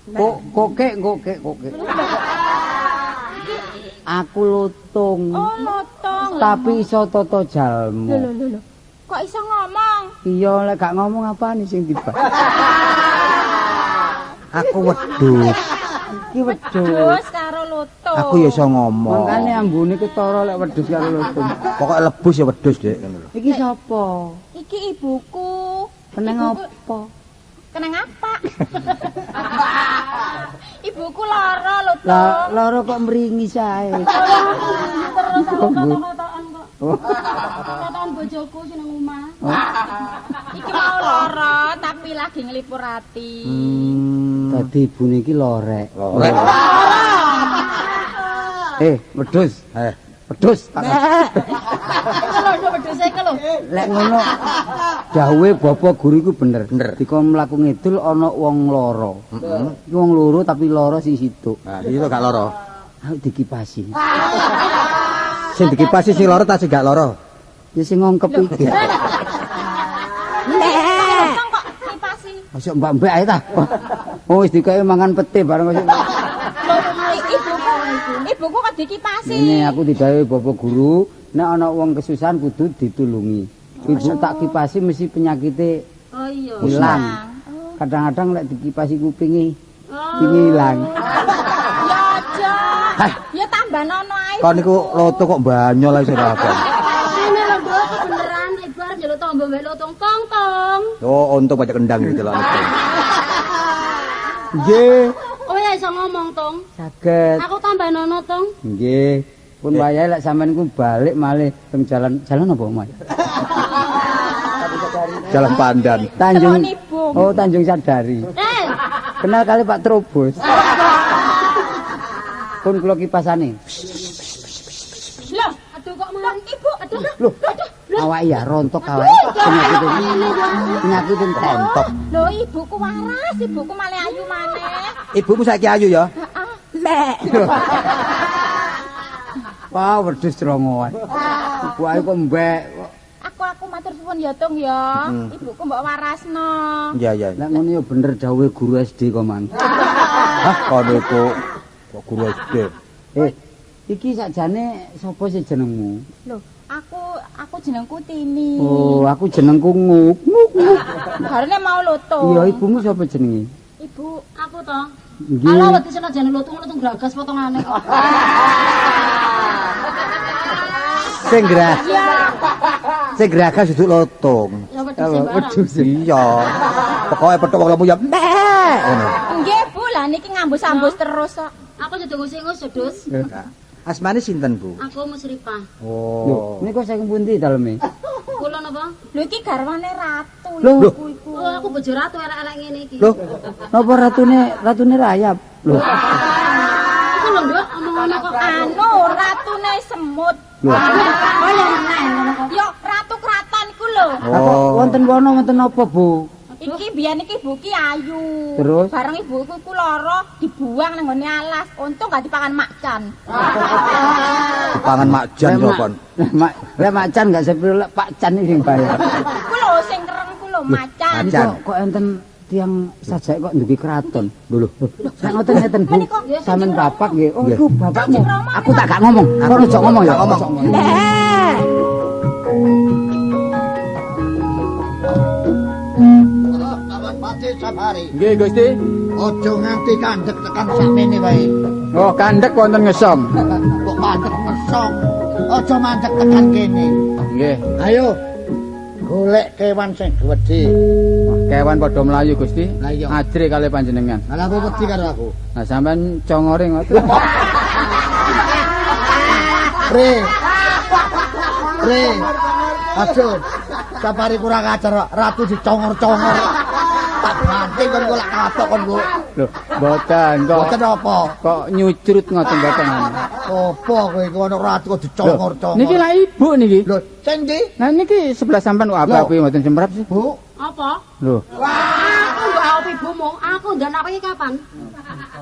Kok kokek kokek kokek. Aku lutung. Oh, lotong. Tapi iso tata jalmu. Lho, lho, lho. Kok iso ngomong? Iya, lek gak ngomong apane sing tiba. Aku wedhus. Iki wedhus. Wedhus karo lutung. Aku ya iso ngomong. Mangkane ambune ketara lek wedhus karo lutung. Pokoke lebus ya wedhus, Dik, ngono lho. Iki sapa? Iki ibuku. Keneng Ibuku- apa? Keneng apa? Ibuku lara lutung. Lah lara kok mringis ae. Terus aku Kok, Bu? kotok-kotokan kok. Oh. Kotokan bojoku sing nang omah. Iki mau lara tapi lagi nglipur ati. Dadi ibune iki lorek. Lorek. Wedhus. Eh, Wedhus. Iki lho, Nduk, wedhuse iki lho. Lek ngono dawuhe bapak guru iku bener. Bener. Dikon mlaku ngidul ana wong loro. Heeh. Iki wong loro tapi loro sing situk. Nah, iki kok gak loro. Aku dikipasi. Sing dikipasi sing loro ta sing gak loro? Ya sing ngongkep iki. Lotong kok ngipasi. Masuk mbak-mbak ae ta. Oh wis dikeki mangan pete bareng wis. Ibuku kok dikipasi. Ini aku didhawuhi bapak guru, nek ana wong kesusahan kudu ditulungi. Ibu tak kipasi mesti penyakite Oh iya. ilang. Kadang-kadang lek dikipasi kupinge kupinge ilang. Ya aja. Ya tambah nono ae. Kon niku loto kok banyol ae ora apa. Ini lho, Nduk, aku beneran ibu arep njaluk tombo mbek lotong tong tong. Oh, untung pajak kendang gitu lho. Nggih. Oh ya iso ngomong tong. Saged. Aku tambah nono tong. Nggih. Pun wayahe lek sampean ku balik malih teng jalan jalan apa, Mas? Jalan Pandan. Tanjung. Telonibung. Oh, Tanjung Sadari. Eh, Kenal kali Pak Trobos. Pun kula kipasane. Loh, aduh kok mari. ibu, aduh. Loh, awake ya rontok awake. Penyakit penyakit Rontok. Loh, ibuku waras, ibuku malah ayu maneh. Ibumu saiki ayu ya? Heeh. Lek. Wah, wedhus rongoan. Ibu ae kok mbek. Aku matur suwun nuwun ya, Tung ya. Ibuku mbok warasno. Iya, iya. Lah ngono ya bener dawuhe guru SD kok, Mang. Hah, kono iku kok guru SD. Iki sakjane sapa sih jenengmu? Lho, aku jenengku Tini. Oh, aku jenengku Nguk. Nguk. Nguk. Garene mau lutung. Iya, ibumu sapa jenenge? Ibu Aku to. Nggih. Alah wedi senajan lutung lutung gragas potongane kok. Sing gragas. Sing gragas duduk lotung. Ya wedhus barang. Wedhus. Iya. Pokoke petuk wong lemu ya mek ngono. Nggih, Bu, lah niki ngambus-ambus terus kok. Aku jadi ngusing-ngus wedhus. Asmane sinten, Bu? Aku Musripah. Oh. Niku saking pundi daleme? Kula napa? Lho iki garwane ratu Lho. ibuku iku. Oh, aku bojo ratu elek-elek ngene iki. Loh, napa ratune rayap? Loh. Iku lho, Nduk, omongane kok Anu, ratune semut. Loh. kaya meneh ngono kok. Yo ratu kraton iku lho. Lah kok wonten wono wonten apa, Bu? Iki biyen iki ibu ki ayu. Terus? Bareng ibuku iku lara dibuang nang nggone alas. Untung gak dipangan macan. Dipangan makjan Lah, sapa? Mak, lah macan gak sepiro lek Pak Can iki sing bayar. Iku lho sing kereng iku lho macan. Macan. Kok kok enten tiang sajake kok ndugi kraton. Lho lho. Sak ngoten ngeten, Bu. Sampeyan bapak nggih. Oh, iku bapakmu. Aku tak gak ngomong. Kono aja ngomong ya. Ngomong. Kawan Pati Sabari. Nggih, Gusti. Aja nganti kandhek tekan sakmene wae. Oh, kandhek wonten ngesong. Kok mandek ngesong. Aja mandek tekan kene. Nggih. Ayo. Golek kewan sing gedhe. Kewan padha mlayu, Gusti. Lah iya. Ajre kalih panjenengan. Lah aku wedi karo aku. Nah, sampean congore ngoten. Re. Re. Aduh. Sapari kurang ajar, ratu dicongor-congor. Tak banting kon kok lak kapok kon kok. Lho, mboten kok. Mboten apa? Kok nyucrut ngoten mboten. Apa kowe iku ana ratu kok dicongor-congor. Niki lak ibu niki. Lho, sing ndi? Nah niki sebelah sampean kok apa kuwi mboten semrap sih. Bu. Apa? Lho, Aku mbok awap ibumu, aku ndang aku iki kapan?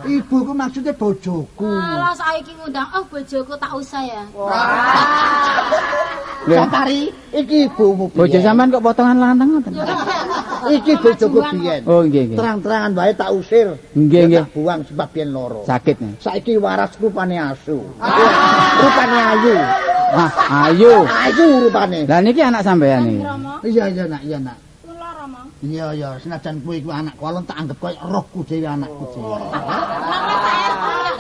Ibuku maksudnya bojoku. Alah saiki ngundang, oh bojoku tak usah ya. lho. Sapari, iki ibumu biyen. Bojo sampean kok potongan lanang ngoten. Iki bojoku biyen. Oh nggih nggih. Terang-terangan wae tak usir. Nggih nggih. Tak buang sebab biyen loro. Sakit nih. Saiki waras rupane asu. Rupane ayu. Ah, ayu. Ayu rupane. Lah niki anak sampean niki. Rama, Iya iya nak, iya nak. kula Rama. Iya iya, senajan kowe iku anakku, alon tak anggap koyo rohku dhewe anakku dhewe.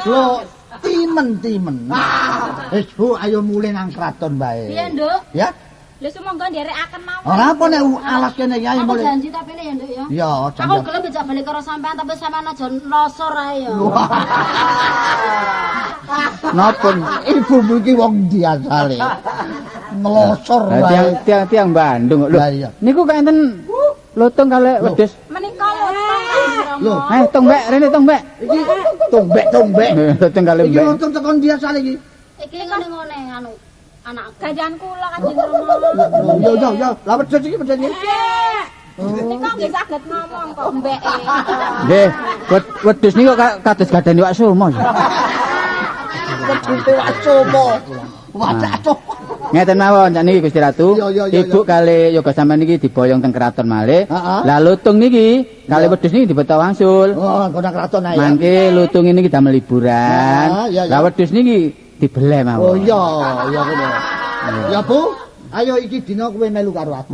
Lho, timen-timen. Wis Bu, ayo mulih nang kraton bae. Piye, Nduk? Ya. Lho sumangga nderekaken mawon. Ora apa nek alas kene ya Aku mulih. janji tapi ini ya, Nduk ya. Iya, Aku janji. gelem dijak balik karo sampean tapi sampean aja nosor ae ya. Napa? Ibumu iki wong ndi asale? Nglosor Lah wae. tiang tiang tiang Bandung kok. Lho, Lah iya. niku kok enten lutung kalih wedhus. Menika lutung Kanjeng Rama. Lho, Eh, tong mbek, rene tong mbek. iki tombek-tombek. Lutung kalih Iki mbek. untung tekan ndi asale iki? Iki ngene-ngene anu anakku. Gajan kula Kanjeng Rama. Lho, yo yo yo, lah wedhus iki wedhus iki. Nika nggih saged ngomong kok mbeke. Nggih, wedhus niku kok kados gadane wak somo. Wedhuse wak somo. Waduh. Ngeten mawon sakniki Gusti Ratu. Iya, iya, iya, Ibu kali yoga sampean niki diboyong teng kraton malih. Heeh. Lah lutung niki kali wedhus niki dibeto wangsul. Oh, kono kraton ae. Mangke lutung ini damel hiburan. Ah, iya, iya. Lah wedhus niki dibeleh mawon. Oh iya, iya ngono. Ya Bu, ayo iki dina kowe melu karo aku.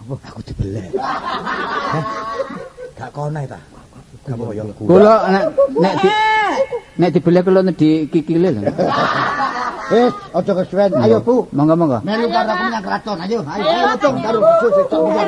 Aku dibeleh. Heh. Gak kono ta. Gak apa ya. Kula nek dibeleh kula nedhi kikile lho. Wis, aja kesuwen. Ayo Bu, Monggo monggo. melu karo aku nang kraton. Ayo, ayo, ayo lutung karo bojo sitok monggo.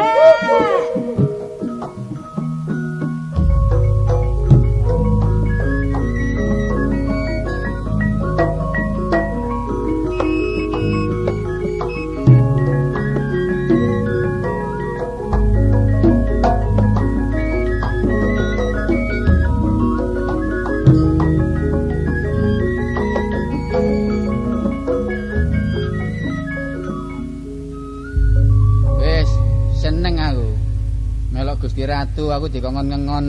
Wis, seneng aku. Melok Gusti Ratu aku dikongkon ngengon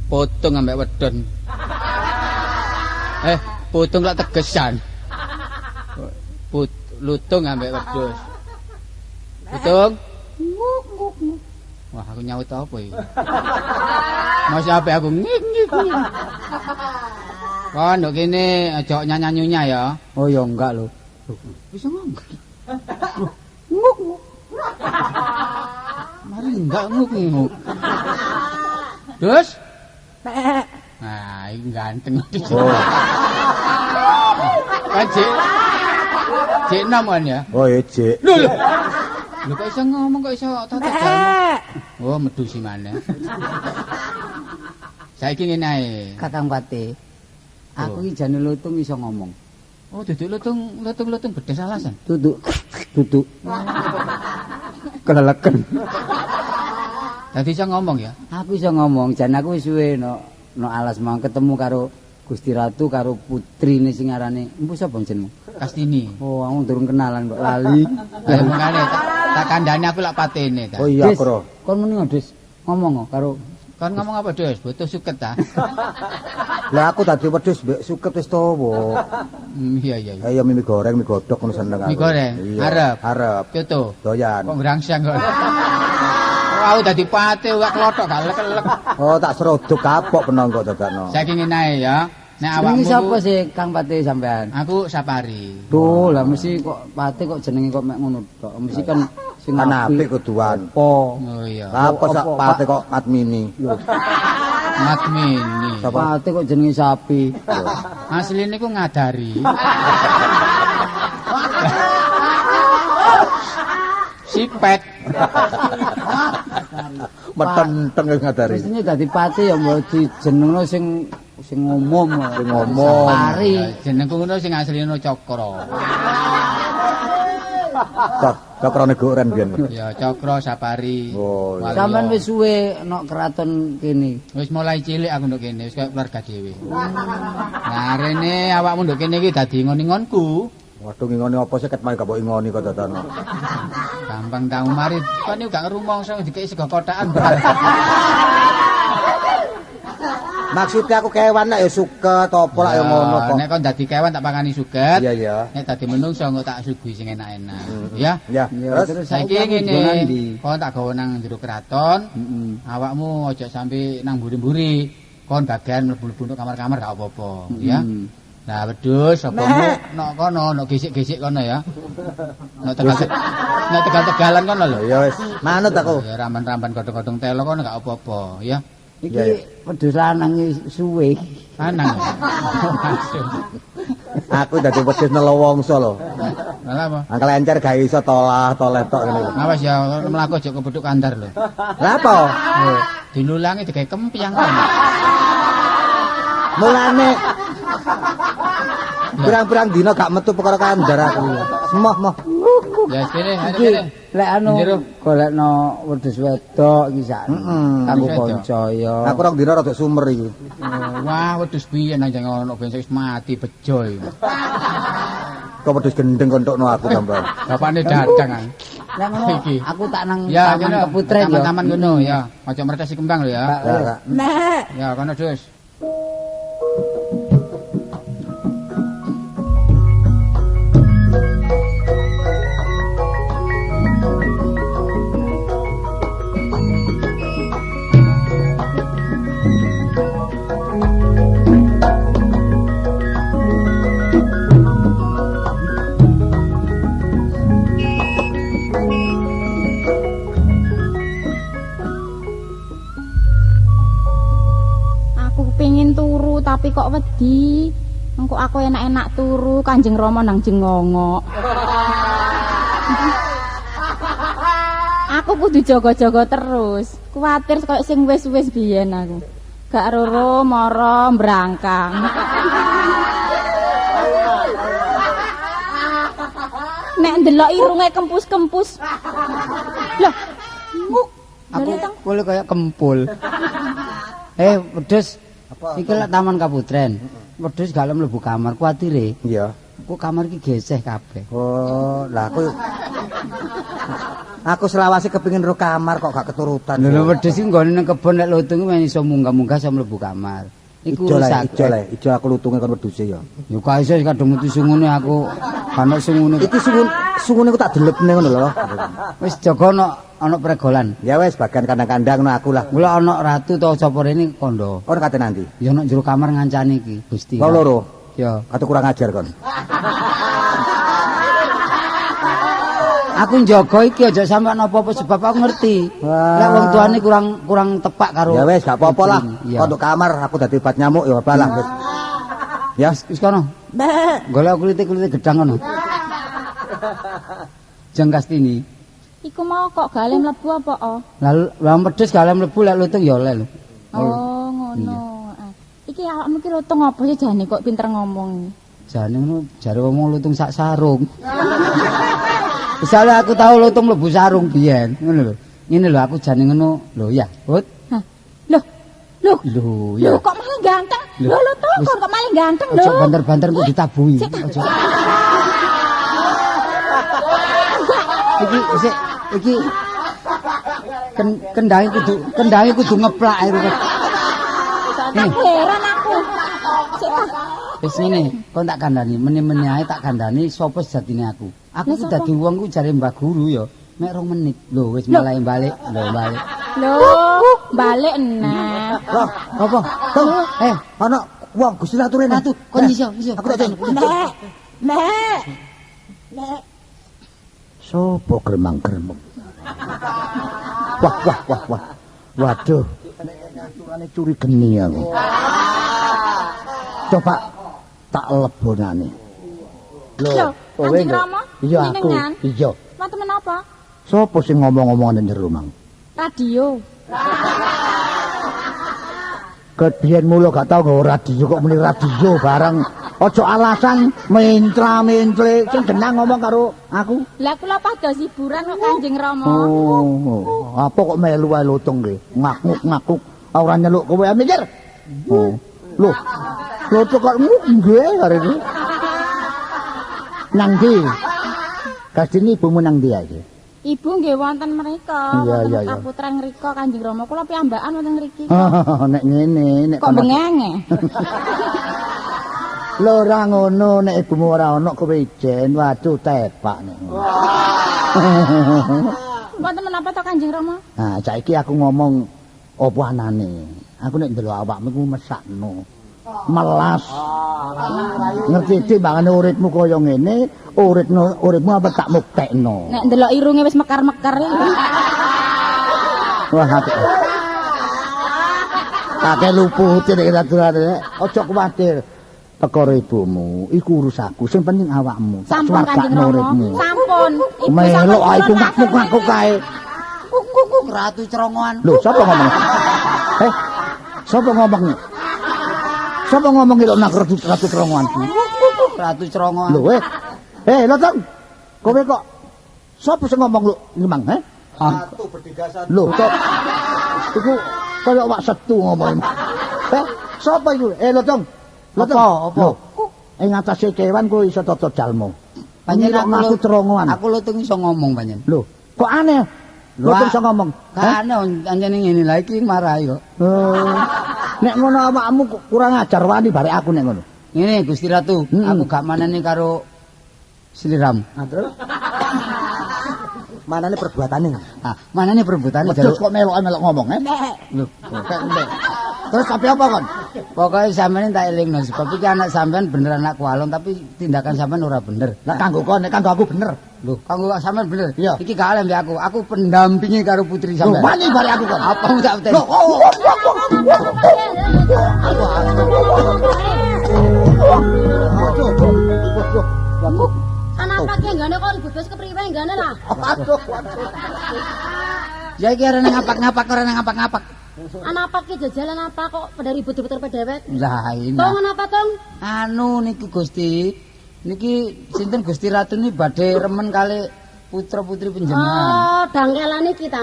potong ambek wedon. Potong lak tegesan. Put, lutung ambek wedhus. Lutung. Nguk nguk. Wah, aku nyaut apa iki? Mas apik aku ngik ngik. Kon nduk kene aja nyanyanyunya ya. Oh ya enggak lho. Bisa ngomong. Nguk nguk. Mari enggak nguk nguk. Terus? Mek. Nah, iki ganteng. Oh. Kan jek. Jek nom kan ya? Oh, iya, jek. Lho lho. Lho kok iso ngomong kok iso tata jalan. Oh, medusi maneh. Saiki ngene ae. Kakang Pati. Aku iki jane lutung iso ngomong. Oh, duduk lutung, lutung-lutung bedes alasan. Duduk. Duduk. Keleleken. Dadi iso ngomong ya? Aku iso ngomong, jan aku wis suwe no no alas mau ketemu karo Gusti Ratu karo putrine sing aranane empu sapa jenengmu? Kastini. Oh, aku durung kenalan kok lali. Lah mengkane tak kandhane aku lak patene ta. Oh iya, Kro. Kon muni Des, ngomong karo kon ngomong apa, Des? Butuh suket ta? Lah aku dadi wedhus mbek suket wis tuwa. Iya iya. Ayo mie goreng, mie godhog ngono seneng aku. Mie goreng. Arep. Arep. Coto. Doyan. Kok ngrangsang kok. Aku dadi pate wak klothok gak lek-lek. Oh, tak serodok kapok penongko dadakno. Saiki ngene ae ya. Nek awakmu sapa sih Kang Pati sampean? Aku Sapari. Tuh, lah mesti kok Pati kok jenenge kok mek ngono tok. Mesti kan sing apik kuduan. Apa? Oh iya. Lah apa sak Pati kok Matmini? Matmini. Pati kok jenenge sapi. Asline ku ngadari. Sipet. Metenteng wis ngadari. Mestine dadi Pati ya mbok dijenengno sing sing umum, sing umum. Sapari. Jenengku ngono sing asline Cakra. Cakrane goren biyen. Ya Cakra Sapari. Oh, iya. Sampeyan wis suwe nok kraton kene. Wis mulai cilik aku nduk kene, wis kaya keluarga dhewe. Nah, rene awakmu nduk kene iki dadi ngon-ngonku. Waduh ngingoni apa sih ket mari gak mbok ingoni kok dadakno. Gampang tau mari kon niku gak ngrumangsa dikeki sego kotakan. Maksudnya aku kewan lek ya suket apa lek ya ngono kok. Nek kon dadi kewan tak pakani suket. Iya iya. Nek dadi menungso engko tak suguhi sing enak-enak. Ya. Ya. Terus saiki ngene, kon tak gawa nang jero kraton. Awakmu aja sampe nang mburi-mburi. Kon bagian mlebu-mlebu nang kamar-kamar gak apa-apa, ya. Nah, wedhus apamu nok kono, nok gesik-gesik kono ya. Nok tegal nok tegal-tegalan kono lho. Ya wis, manut aku. Ya ramban-ramban godhong-godhong telo kono gak apa-apa, ya. Iki wedhus lanang suwe. Lanang. Aku dadi wedhus nelowongso lho. Lha apa? Angkel encer gak iso tolah, toleh tok ngene. Awas ya mlaku aja kepethuk kandar lho. Lha apa? Dilulangi digawe kempyang kan. Mulane pirang-pirang dina gak metu perkara kandar aku. Semoh moh. Ya kene, kene. Lek anu golekno wedhus wedok iki sak. Kanggo kanca ya. Aku rong dina rada sumer iki. Wah, wedhus biyen nang ono ben wis mati bejo iki. Kok wedhus gendeng kontokno aku tambah. Bapakne dadang. Lah ngono aku tak nang taman keputren ya. Taman ngono ya. Aja mertesi kembang lho ya. Nek. Ya kono dus. Tapi kok wedi, engko aku enak-enak turu Kanjeng Rama nang jengongok. Aku kudu jaga-jaga terus, kuwatir koyo sing wis-wis biyen aku. Gak roro mara mbrangkang. Nek ndelok irunge kempus-kempus. Lah, nguk. Aku kule kaya kempul. Wedhus. Iki lek Taman Kaputren. Wedhus gak mlebu kamar kuwatire. Iya. Kok kamar iki geseh kabeh. Oh, lah aku selawase kepengin ro kamar kok gak keturutan. Lho wedhus iki nggone nang kebon lek lutung men iso munggah-munggah iso mlebu kamar. Iku ijo le, ijo aku lutunge kon wedhuse ya. Ya gak iso kadung metu sungune aku. Ana sungune. Iki sungun sungune ku tak delepne ngono lho. Wis jaga ana ana pregolan. Ya wis bagian kandang-kandang no aku lah. Mula ana ratu ta sapa rene kandha. Kon kate nanti. Ya ana jero kamar ngancani iki, Gusti. Wong loro. Ya. Kate kurang ajar kon. Aku njaga iki aja sampe ana apa-apa sebab aku ngerti. Lek wong tuane kurang tepak karo. Ya wis gak apa-apa lah. Iya. Kon nduk kamar aku dadi obat nyamuk ya apa lah wis. Ya wis kono. Golek kulite-kulite gedang kono. Jeng Kastini. Iku mau kok gale mlebu apa o? Lah lah wedhus gale mlebu lek lutung ya oleh lho. Oh, ngono. Iki awakmu ki lutung apa sih jane kok pinter ngomong? Jane ngono jare wong lutung sak sarung. Misalnya aku tahu lutung mlebu sarung biyen, ngono lho. Ngene lho aku jane ngono. Lho ya, Hut. Hah. Lho. Lho. Lho ya. Lho kok malah ganteng? Lho lutung kok malah ganteng lho. Ojo banter-banter kok ditabuhi. Ojo. Iki sik iki kendange kudu ngeplak ae kok. Heran aku. Sik ta. Wis ngene, kon tak kandhani, meni-meni ae tak kandhani sapa sejatine aku. Aku ku dadi wong ku jare Mbah Guru ya, mek 2 menit. Lho wis mulai balik, lho balik. Lho, balik nah. Loh, apa? Eh, ana wong Gusti Ratu rene. Ratu, kon iso, iso. Aku tak Nek. Nek. Nek. Sopo gremang-gremeng? Wah, wah, wah, wah. Waduh. Ngaturane curi geni aku. Coba tak lebonane. Lho, kowe Kanjeng Rama? Iya aku. Iya. Wonten menapa? Sopo sing ngomong-ngomong nang jero mang? Radio. Kebiyen mulo gak tau nggawa radio kok muni radio barang. Ojo alasan mentra-mentre sing genah ngomong karo aku. Lah kula pados hiburan kok Kanjeng Rama. Oh, apa kok melu wae lutung nggih? Ngakuk-ngakuk ora nyeluk kowe mikir. Oh. Lho, lutung kok nggih karo iki. Nang ndi? Kastini ibumu nang ndi iki? Ibu nggih wonten mriko, wonten kaputran ngriko Kanjeng Rama. Kula piyambakan wonten ngriki. Nek ngene, nek kok bengenge. Lho ora ngono, nek ibumu ora ana kowe ijen, waduh tepak nek. Wonten menapa to Kanjeng Rama? Nah, saiki aku ngomong apa anane. Aku nek ndelok awakmu iku mesakno. Melas. Ngerti timbangane uripmu kaya ngene, uripmu apa tak muktekno. Nek ndelok irunge wis mekar-mekar iki. Wah, apik. Akeh lupute nek aturane. Aja kuwatir. Perkara ibumu iku urusanku, sing penting awakmu. Tak Sampun Kanjeng Rama. Sampun. Ibu melok ae iku ngakuk-ngakuk kae. Kuk ratu cerongoan. Lho, sapa ngomong? Eh, sapa ngomong? Sapa ngomong iki lho nak ratu cerongoan? Ratu cerongoan. Lho, eh, lho Tong. Kowe kok sapa sing ngomong lho iki mang, he? Ratu berdigasan. Lho, kok iku kaya wak setu ngomong. Eh, sapa iku? Eh, lho Tong. Apa? Apa? Ing atase kewan kowe iso tata jalma. Panjen aku cerongoan. Aku lutung iso ngomong panjen. Lho, kok aneh? Lutung iso ngomong. Gak aneh anjene ngene lha iki marahi kok. Oh. Nek ngono awakmu kurang ajar wani barek aku nek ngono. Ngene Gusti Ratu, aku gak manani karo sliramu. Nah, terus manane perbuatane. Ah, manane perbuatane jaluk kok melok-melok ngomong, eh? Lho, terus sampe apa kon? Pokoke sampeyan tak elingno sebab iki anak sampeyan bener anak kualon tapi tindakan sampeyan ora bener. Lah kanggo kon, nek kanggo aku bener. Lho, kanggo sampeyan bener. Iya. Iki gak oleh mbek aku. Aku pendampingi karo putri sampeyan. Lho, wani bare aku kon. Apa tak beteni? Lho, oh. Kenapa ki nggane kok ribut kepriwe nggane lah? Aduh, waduh. Ya iki arene ngapak-ngapak, ora ngapak-ngapak. Anapa ki jajalan apa kok pada ribut-ribut dewek? Lah ini. Tong anapa tong? Anu niku Gusti. Niki sinten Gusti Ratu niki badhe remen kali putra-putri panjenengan. Oh, dangkelane iki ta.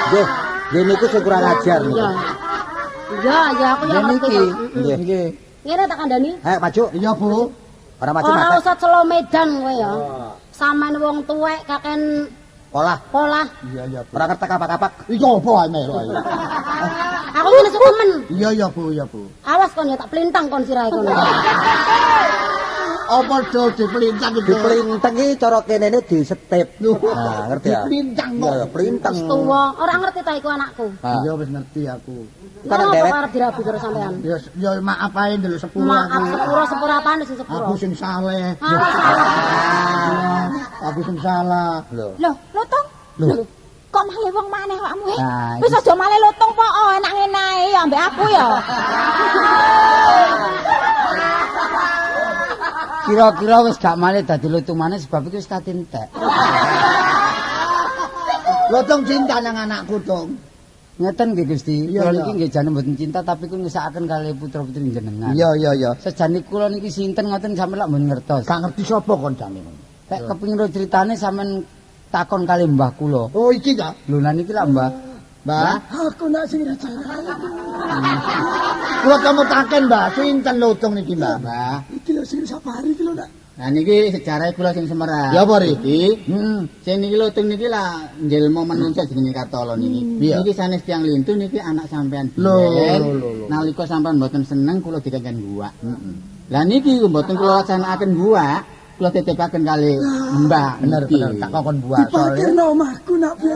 Nggih, nggih niku sing kurang ajar niku. Iya, iya aku yang ngerti. Nggih. Nggih. Ngene tak kandhani? Ayo maju. Iya, Bu. Ora maju Ora usah celo Medan kowe ya. Sampeyan wong tuwek kaken polah. Polah. Iya, iya, Bu. Ora ngerti kapak-kapak. Iya apa ae melok ae. Aku ngene temen. Iya, iya, Bu, iya, Bu. Awas kon ya tak plintang kon sirahe kono. Apa do diplintang itu? Diplinteng iki cara kenene disetip. Nah, ngerti ya? Diplintang kok. Iya, plintang. Wis tuwa, ora ngerti ta iku anakku. Iya wis ngerti aku. Kan Kenapa dewek. arep dirabi karo sampean? Ya ya maaf ae ndelok sepuro Maaf aku. sepuro sepuro apane sing sepuro? Aku sing saleh. Ah, salah. Aku sing salah. Lho. Lho, Lutung. Lho. Kok malah wong maneh awakmu eh? Nah, Wis aja malah lutung po, oh, enak ngene ae ya ambek aku ya. Kira-kira wis gak malih dadi lutung maneh sebab iki wis kate entek. Lutung cinta nang anakku, Tung. Ngeten nggih Gusti, Iya, kula iya. niki nggih jane mboten cinta tapi kula ngesakaken kalih putra-putri jenengan. Iya, iya, iya. Sejane kula niki sinten ngoten sampeyan lak mboten ngertos. Gak ngerti sapa kon jane. Nek kepengin ro critane sampean takon kalih mbah kula. Oh, iki ta? Lho lah niki lak Mbah. Mbah, Aku nak sing recarane. kula kemutaken, Mbah, sinten lutung niki, Mbah? Mbah. Iki lho sing safari iki lho nak. Nah niki sejarah kula sing semerap. Ya apa, Ri? Iki Heeh. sing niki lutung niki lah njelma menungsa jenenge Kartolo niki. Iya. Niki sanes tiyang lintu niki anak sampean Lho, biyen. lho, lho, lho. Nalika sampean mboten seneng kula dikengken guwak. Lah niki mboten kula laksanaken guwak, kula titipaken kali Mbah. Bener, niki. bener, tak kokon buah soalnya. Diparkirno omahku nak piye.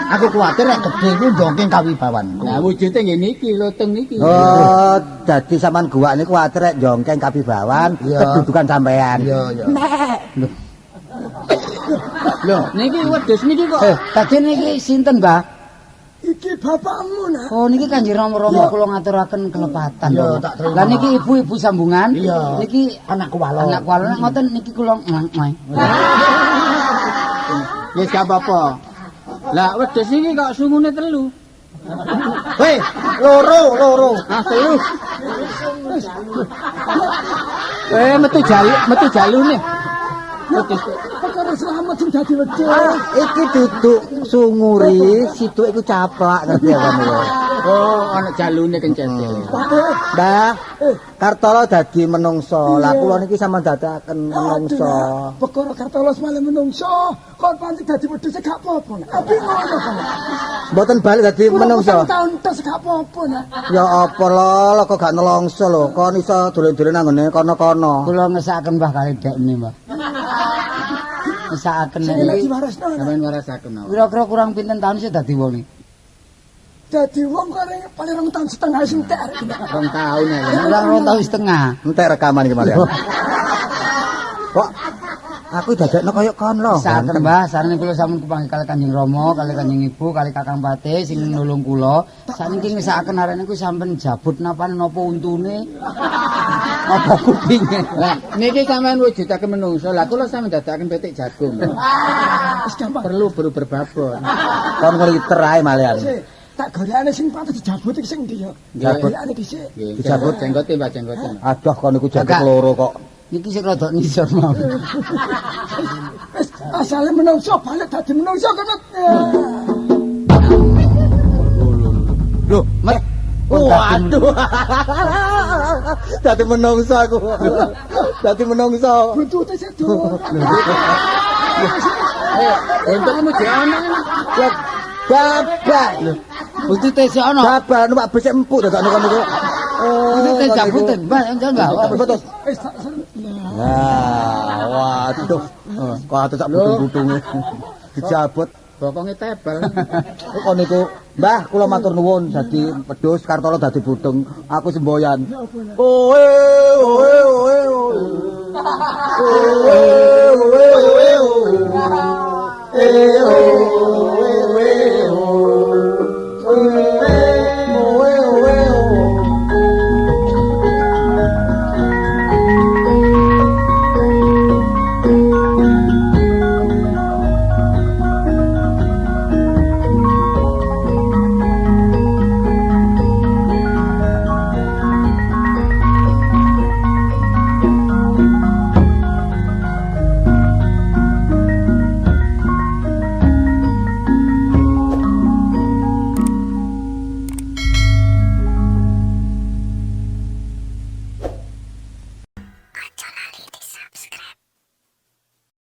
Aku kuwatir nek gedhe iku ndongeng kawibawanku. Lah wujude nggih niki lutung niki. Oh, dadi sampean guwak niku kuwatir rek jongkeng kawibawan Iya. kedudukan sampean. Iya, iya. Lho, niki wedhus niki kok Dadi niki sinten, Mbah? Iki bapakmu nak. Oh niki Kanjeng Rama-rama kula ngaturaken kelepatan. Iya, Rama. tak terima. Lah niki ibu-ibu sambungan. Iya. Niki Anakku walon. anak walon ngoten niki kula ngang. wis gak apa-apa. Lah wedhus niki kok sungune telu. Hei, loro, loro. Ah, telu. Metu jalu, metu jalune. Wedhus Perkara selamat sing dadi wedhus. Ah, iki duduk sunguri, situk iku caplak ngerti ya kamu. Oh, ana jalune kencete. Mbah, Kartolo dadi menungso. Lah kula niki sampean dadakaken menungso. Aduh, nak. Perkara Kartolo malah menungso, kon pancen dadi wedhus gak apa-apa nak. Tapi ngono kan. Mboten balik dadi menungso. Tahun tes gak apa-apa nak. Ya apa lho, kok gak nelongso lho. Kon iso dolen-dolen nang ngene kono-kono. Kula ngesakaken Mbah kali dekne, Mbah. Ngesakaken Sing lagi niki. warasno nak. Sampeyan warasaken mawon. Kira-kira kurang pinten tahun sih dadi wong niki? Dadi wong kok paling 2 tahun setengah sing entek arek iki, nak. Rong taun ya. Kurang 2 tahun setengah. Entek rekaman iki malian. Kok aku dadekno koyo kon lho. Ngesakaken Mbah, sarene kula sampun kepanggih kali Kanjeng Rama, kali Kanjeng Ibu, kali Kakang Patih sing nulung kula. Sakniki ngesakaken arek niku sampean jabut napane napa untune? Apa kupinge? Lah niki sampean wujudaken menungso. Lah kula sampean dadakaken pitik jagung. Wis gampang. Perlu beru berbabon. Kon ngliter ae malian. Sik, tak golekane sing pantes dijabut iki sing ndi ya? Jabut. Golekane dhisik. Nggih, Dijabut. jenggote, Mbah, jenggote. Aduh kon niku jabut Kakak. loro kok. Niki sik rada ngisor mawon. Wis asale menungso balik dadi menungso kono. Lho, Met. Waduh. Dadi menungso aku. Dadi menungso. Buntute sik durung. Untukmu jek ana. Ya babak. Buntute sik ana. Babak numpak bus empuk dadakno kon niku. Oh, Buntute jabuten, Mbah, enggak. Betul. Wis tak sen. Nah, waduh. Kok atuh sak butung-butunge. Dijabut. Bokonge tebel. Kok niku, Mbah, kula matur nuwun dadi wedhus Kartolo dadi butung. Aku semboyan. Oe oe oe oe. Oe